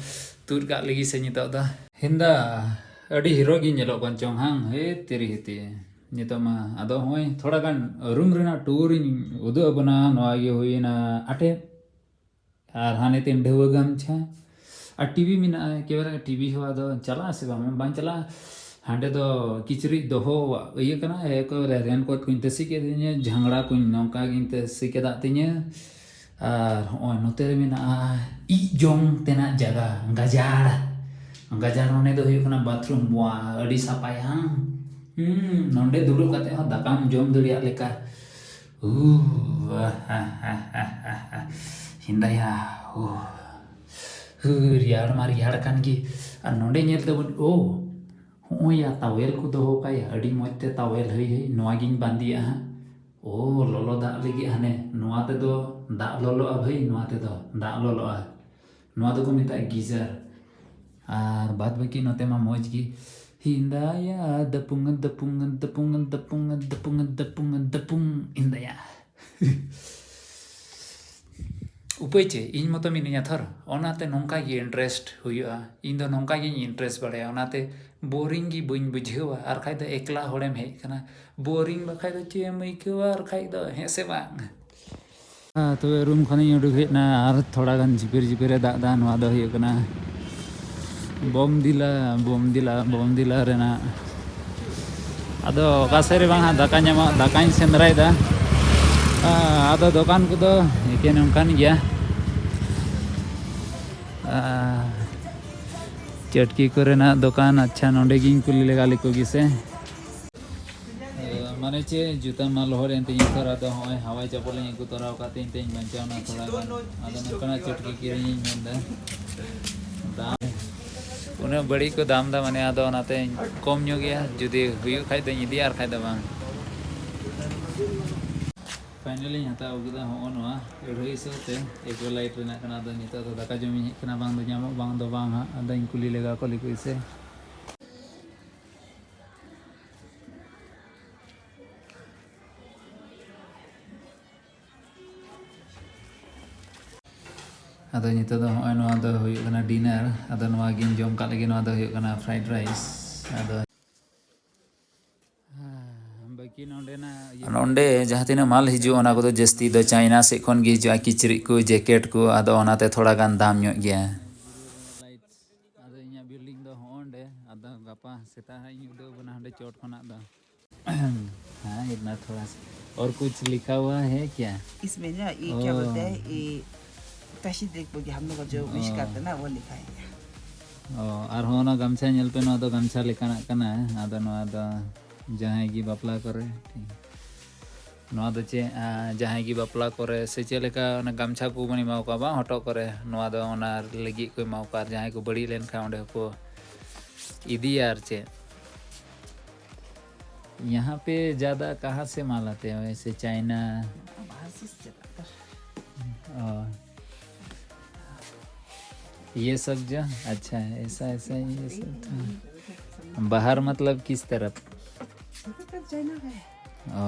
ᱛᱩᱫ ᱠᱟᱜ ᱞᱮᱜᱮ ᱥᱮ ᱱᱤᱛᱚᱜ ᱫᱚ᱾ ᱦᱮᱸᱫᱟ, ᱟᱹᱰᱤ ᱦᱤᱨᱳ ᱜᱤᱧ ᱧᱮᱞᱚᱜ ᱠᱟᱱ ᱪᱚᱝ ᱦᱟᱝ? ᱦᱮ ᱛᱮᱨᱤ ᱦᱮᱛᱮ᱾ ᱱᱤᱛᱚᱜ ᱢᱟ ᱟᱫᱚ ᱦᱚᱸᱜᱼᱚᱭ ᱛᱷᱚᱲᱟ ᱜᱟᱱ ᱨᱩᱢ ᱨᱮᱱᱟᱜ ᱴᱩᱨ ᱤᱧ ᱩᱫᱩᱜ ᱟᱵᱚᱱᱟ᱾ ᱱᱚᱣᱟ ᱜᱮ ᱦᱩᱭᱱᱟ ᱟᱴᱮᱫ᱾ ᱟᱨ ᱦᱟᱱᱮ ᱛᱤᱧ ᱰᱷᱟᱹᱣᱟᱹ ᱜᱟᱢᱪᱷᱟ᱾ ᱟᱨ ᱴᱤᱵᱷᱤ ᱢᱮᱱᱟᱜᱼᱟ, ᱮᱠᱮᱵᱟᱨᱮ ᱴᱤᱵᱷᱤ ᱦᱚᱸ ᱟᱫᱚ ᱪᱟᱞᱟᱜᱼᱟ ᱥᱮ ᱵᱟᱝ? ᱵᱟᱝ ᱪᱟᱞᱟᱜᱼᱟ᱾ ᱦᱟᱸᱰᱮ ᱫᱚ ᱠᱤᱪᱨᱤᱡ ᱫᱚᱦᱚᱣᱟᱜ ᱤᱭᱟᱹ ᱠᱟᱱᱟ, ᱮᱠᱮᱵᱟᱨᱮ ᱨᱮᱱᱠᱳᱴ ᱠᱚᱧ ᱛᱟᱹᱥᱤ ᱠᱮᱫ ᱛᱤᱧᱟᱹ, ᱡᱷᱟᱝᱲᱟ ᱠᱚᱧ ᱱᱚᱝᱠᱟ ᱜᱤᱧ ᱛᱟᱹᱥᱤ ᱠᱮᱫᱟᱜ ᱛᱤᱧᱟᱹ᱾ ᱟᱨ ᱦᱚᱸᱜᱼᱚᱭ ᱱᱚᱛᱮ ᱨᱮ ᱢᱮᱱᱟᱜᱼᱟ ᱤᱡ ᱡᱚᱝ ᱛᱮᱱᱟᱜ ᱡᱟᱭᱜᱟ, ᱜᱟᱡᱟᱲ᱾ ᱜᱟᱡᱟᱲ ᱢᱟᱱᱮ ᱫᱚ ᱦᱩᱭᱩᱜ ᱠᱟᱱᱟ ᱵᱟᱛᱷᱨᱩᱢ᱾ ᱵᱚᱣᱟ, ᱟᱹᱰᱤ ᱥᱟᱯᱷᱟᱭᱟ᱾ ᱦᱩᱸ, ᱱᱚᱸᱰᱮ ᱫᱩᱲᱩᱵ ᱠᱟᱛᱮ ᱦᱚᱸ ᱫᱟᱠᱟᱢ ᱡᱚᱢ ᱫᱟᱲᱮᱭᱟᱜ ᱞᱮᱠᱟ᱾ ᱩᱦ, ᱦᱤᱸᱫᱟᱭᱟ, ᱩᱦ᱾ ᱦᱩ, ᱨᱮᱭᱟᱲ ᱢᱟ ᱨᱮᱭᱟᱲ ᱠᱟᱱ ᱜᱮ᱾ ᱟᱨ ᱱᱚᱸᱰᱮ ᱧᱮᱞ ᱛᱟᱵᱚᱱ, ᱳ, ᱦᱚᱸᱜᱼᱚᱭ ᱭᱟ, ᱛᱟᱣᱮᱞ ᱠᱚ ᱫᱚᱦᱚ ᱠᱟᱭᱟ, ᱟᱹᱰᱤ ᱢᱚᱡᱽ ᱛᱮ ᱛᱟᱣᱮᱞ, ᱦᱟᱹᱭ, ᱦᱟᱹᱭ, ᱱᱚᱣᱟ ᱜᱤᱧ ᱵᱟᱸᱫᱮᱭᱟ ᱦᱟᱸᱜ᱾ ᱳ, ᱞᱚᱞᱚ ᱫᱟᱜ ᱞᱟᱹᱜᱤᱫ ᱦᱟᱱᱮ, ᱱᱚᱣᱟ ᱛᱮᱫᱚ ᱫᱟᱜ ᱞᱚᱞᱚᱜᱼᱟ ᱵᱷᱟᱹᱭ, ᱱᱚᱣᱟ ᱛᱮᱫᱚ ᱫᱟᱜ ᱞᱚᱞᱚᱜᱼᱟ᱾ ᱱᱚᱣᱟ ᱫᱚᱠᱚ ᱢᱮᱛᱟᱜᱼᱟ ᱜᱤᱡᱟᱨ᱾ ᱟᱨ ᱵᱟᱫ ᱵᱟᱹᱠᱤ ᱱᱚᱛᱮ ᱢᱟ ᱢᱚᱡᱽ ᱜᱮ᱾ ᱦᱤᱸᱫᱟᱭᱟ ᱫᱟᱯᱩᱝ, ᱫᱟᱯᱩᱝ, ᱫᱟᱯᱩᱝ, ᱫᱟᱯᱩᱝ, ᱫᱟᱯᱩᱝ, ᱫᱟᱯᱩᱝ, ᱫᱟᱯᱩᱝ, ᱦᱤᱸᱫᱟᱭᱟ᱾ ᱩᱯᱟᱹᱭ ᱪᱮᱫ? ᱤᱧ ᱢᱚᱛᱚ ᱢᱤᱱᱟᱹᱧᱟ ᱛᱷᱚᱨ, ᱚᱱᱟᱛᱮ ᱱᱚᱝᱠᱟ ᱜᱮ interest ᱦᱩᱭᱩᱜᱼᱟ᱾ ᱤᱧ ᱫᱚ ᱱᱚᱝᱠᱟ ᱜᱤᱧ interest ᱵᱟᱲᱟᱭᱟ, ᱚᱱᱟᱛᱮ boring ᱜᱮ ᱵᱟᱹᱧ ᱵᱩᱡᱷᱟᱹᱣᱟ᱾ ᱟᱨ ᱠᱷᱟᱡ ᱫᱚ ᱮᱠᱞᱟ ᱦᱚᱲᱮᱢ ᱦᱮᱡ ᱠᱟᱱᱟ, boring ᱵᱟᱠᱷᱟᱡ ᱫᱚ ᱪᱮᱫ ᱮᱢ ᱟᱹᱭᱠᱟᱹᱣᱟ? ᱟᱨ ᱠᱷᱟᱡ ᱫᱚ, ᱦᱮᱸ ᱥᱮ ᱵᱟᱝ? ᱟᱨ ᱛᱚᱵᱮ ᱨᱩᱢ ᱠᱷᱚᱱᱤᱧ ᱩᱰᱩᱠ ᱦᱮᱡ ᱮᱱᱟ, ᱟᱨ ᱛᱷᱚᱲᱟ ᱜᱟᱱ ᱡᱷᱤᱯᱤᱨ ᱡᱷᱤᱯᱤᱨ ᱮ ᱫᱟᱜ ᱮᱫᱟ᱾ ᱱᱚᱣᱟ ᱫᱚ ᱦᱩᱭᱩᱜ ᱠᱟᱱᱟ ᱵᱚᱢᱫᱤᱞᱟ, ᱵᱚᱢᱫᱤᱞᱟ, ᱵᱚᱢᱫᱤᱞᱟ ᱨᱮᱱᱟᱜ᱾ ᱟᱫᱚ ᱚᱠᱟ ᱥᱮᱫ ᱨᱮ ᱵᱟᱝ ᱦᱟᱸᱜ ᱫᱟᱠᱟ ᱧᱟᱢᱚᱜ, ᱫᱟᱠᱟᱧ ᱥᱮᱸᱫᱽᱨᱟᱭᱮᱫᱟ᱾ ᱟᱫᱚ ᱫᱚᱠᱟᱱ ᱠᱚᱫᱚ ᱮᱠᱮᱱ ᱚᱱᱠᱟᱱ ᱜᱮᱭᱟ᱾ ᱪᱟᱹᱴᱠᱤ ᱠᱚᱨᱮᱱᱟᱜ ᱫᱚᱠᱟᱱ᱾ ᱟᱪᱪᱷᱟ, ᱱᱚᱸᱰᱮ ᱜᱤᱧ ᱠᱩᱞᱤ ᱞᱮᱜᱟ ᱞᱮᱠᱚ ᱜᱮᱥᱮ᱾ ᱢᱟᱱᱮ ᱪᱮᱫ, ᱡᱩᱛᱟᱹ ᱢᱟ ᱞᱚᱦᱚᱫ ᱮᱱ ᱛᱤᱧᱟᱹ ᱛᱷᱚᱨ, ᱟᱫᱚ ᱦᱚᱸᱜᱼᱚᱭ ᱦᱟᱣᱟᱭ ᱪᱟᱯᱚᱞᱤᱧ ᱟᱹᱜᱩ ᱛᱚᱨᱟ ᱟᱠᱟᱫ ᱛᱤᱧ ᱛᱮᱧ ᱵᱟᱧᱪᱟᱣ ᱮᱱᱟ ᱛᱷᱚᱲᱟ ᱜᱟᱱ᱾ ᱟᱫᱚ ᱱᱚᱝᱠᱟᱱᱟᱜ ᱪᱟᱹᱴᱠᱤ ᱠᱤᱨᱤᱧ ᱤᱧ ᱢᱮᱱᱫᱟ᱾ ᱫᱟᱢ, ᱩᱱᱟᱹᱜ ᱵᱟᱹᱲᱤᱡ ᱠᱚ ᱫᱟᱢ ᱮᱫᱟ, ᱢᱟᱱᱮ ᱟᱫᱚ ᱚᱱᱟᱛᱮᱧ ᱠᱚᱢ ᱧᱚᱜ ᱜᱮᱭᱟ, ᱡᱩᱫᱤ ᱦᱩᱭᱩᱜ ᱠᱷᱟᱡ ᱫᱚᱧ ᱤᱫᱤᱭᱟ, ᱟᱨ ᱠᱷᱟᱡ ᱫᱚ ᱵᱟᱝ᱾ Finally ᱤᱧ ᱦᱟᱛᱟᱣ ᱟᱹᱜᱩ ᱠᱮᱫᱟ ᱦᱚᱸᱜᱼᱚ ᱱᱚᱣᱟ ᱟᱹᱲᱟᱹᱭᱥᱚ ᱛᱮ, ᱮᱠᱳ ᱞᱟᱭᱤᱴ ᱨᱮᱱᱟᱜ ᱠᱟᱱᱟ᱾ ᱟᱫᱚ ᱱᱤᱛᱚᱜ ᱫᱚ ᱫᱟᱠᱟ ᱡᱚᱢᱤᱧ ᱦᱮᱡ ᱠᱟᱱᱟ, ᱵᱟᱝ ᱫᱚ ᱧᱟᱢᱚᱜ, ᱵᱟᱝ ᱫᱚ ᱵᱟᱝ ᱦᱟᱸᱜ᱾ ᱟᱫᱚᱧ ᱠᱩᱞᱤ ᱞᱮᱜᱟ ᱠᱚ ᱞᱮᱠᱚ ᱥᱮ᱾ ᱟᱫᱚ ᱱᱤᱛᱚᱜ ᱫᱚ ᱱᱚᱜᱼᱚᱭ ᱱᱚᱣᱟ ᱫᱚ ᱦᱩᱭᱩᱜ ᱠᱟᱱᱟ ᱰᱤᱱᱟᱨ᱾ ᱟᱫᱚ ᱱᱚᱣᱟ ᱜᱤᱧ ᱡᱚᱢ ᱠᱟᱜ ᱞᱟᱹᱜᱤᱫ, ᱱᱚᱣᱟ ᱫᱚ ᱦᱩᱭᱩᱜ ᱠᱟᱱᱟ ᱯᱷᱨᱟᱭᱤᱰ ᱨᱟᱭᱤᱥ᱾ ᱟᱫᱚ ᱵᱟᱹᱠᱤ ᱱᱚᱸᱰᱮᱱᱟᱜ ᱤᱭᱟᱹ ᱱᱚᱸᱰᱮ ᱡᱟᱦᱟᱸ ᱛᱤᱱᱟᱹᱜ ᱢᱟᱞ ᱦᱤᱡᱩᱜ, ᱚᱱᱟ ᱠᱚᱫᱚ ᱡᱟᱹᱥᱛᱤ ᱫᱚ ᱪᱟᱭᱱᱟ ᱥᱮᱫ ᱠᱷᱚᱱ ᱜᱮ ᱦᱤᱡᱩᱜᱼᱟ, ᱠᱤᱪᱨᱤᱡ ᱠᱚ, ᱡᱮᱠᱮᱴ ᱠᱚ, ᱟᱫᱚ ᱚᱱᱟᱛᱮ ᱛᱷᱚᱲᱟ ᱜᱟᱱ ᱫᱟᱢ ᱧᱚᱜ ᱜᱮᱭᱟ᱾ ᱟᱫᱚ ᱤᱧᱟᱹᱜ ᱵᱤᱞᱰᱤᱝ ᱫᱚ ᱦᱚᱸᱜᱼᱚ ᱱᱚᱸᱰᱮ, ᱟᱫᱚ ᱜᱟᱯᱟ ᱥᱮᱛᱟᱜ ᱦᱟᱸᱜ ᱤᱧ ᱩᱰᱟᱹᱣ ᱠᱟᱱᱟ ᱦᱟᱸᱰᱮ ᱪᱚᱴ ᱠᱷᱚᱱᱟᱜ ᱫᱚ᱾ हाँ, इतना थोड़ा सा। और कुछ लिखा हुआ है क्या? इसमें ना, ये क्या ओ। बोलते हैं, ये तशी देख बोल के हम लोग का जो विश ओ। करते हैं ना, वो लिखा है। ᱚ, ᱟᱨᱦᱚᱸ ᱚᱱᱟ ᱜᱟᱢᱪᱷᱟ ᱧᱮᱞ ᱯᱮ, ᱱᱚᱣᱟ ᱫᱚ ᱜᱟᱢᱪᱷᱟ ᱞᱮᱠᱟᱱᱟᱜ ᱠᱟᱱᱟ᱾ ᱟᱫᱚ ᱱᱚᱣᱟ ᱫᱚ ᱡᱟᱦᱟᱸᱭ ᱜᱮ ᱵᱟᱯᱞᱟ ᱠᱚᱨᱮ, ᱴᱷᱤᱠ, ᱱᱚᱣᱟ ᱫᱚ ᱪᱮᱫ, ᱟ, ᱡᱟᱦᱟᱸᱭ ᱜᱮ ᱵᱟᱯᱞᱟ ᱠᱚᱨᱮ ᱥᱮ ᱪᱮᱫ ᱞᱮᱠᱟ ᱚᱱᱟ ᱜᱟᱢᱪᱷᱟ ᱠᱚᱵᱚᱱ ᱮᱢᱟ ᱠᱚᱣᱟ ᱵᱟᱝ, ᱦᱚᱴᱚᱜ ᱠᱚᱨᱮ, ᱱᱚᱣᱟ ᱫᱚ ᱚᱱᱟ ᱞᱟᱹᱜᱤᱫ ᱠᱚ ᱮᱢᱟ ᱠᱚᱣᱟ᱾ ᱟᱨ ᱡᱟᱦᱟᱸᱭ ᱠᱚ ᱵᱟᱹᱲᱤᱡ ᱞᱮᱱᱠᱷᱟᱱ ᱚᱸᱰᱮ ᱦᱚᱸᱠᱚ ᱤᱫᱤᱭᱟ᱾ ᱟᱨ ᱪᱮᱫ, यहाँ पे ज़्यादा कहाँ से माल आते हैं वैसे, चाइना? बाहर से ज़्यादातर। ओ, ये सब जो अच्छा है, ऐसा ऐसा ही ये सब था। बाहर मतलब किस तरफ? ज़्यादातर चाइना है। ओ,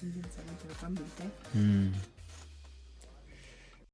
इंडियन सामान थोड़ा कम मिलता है। हम्म।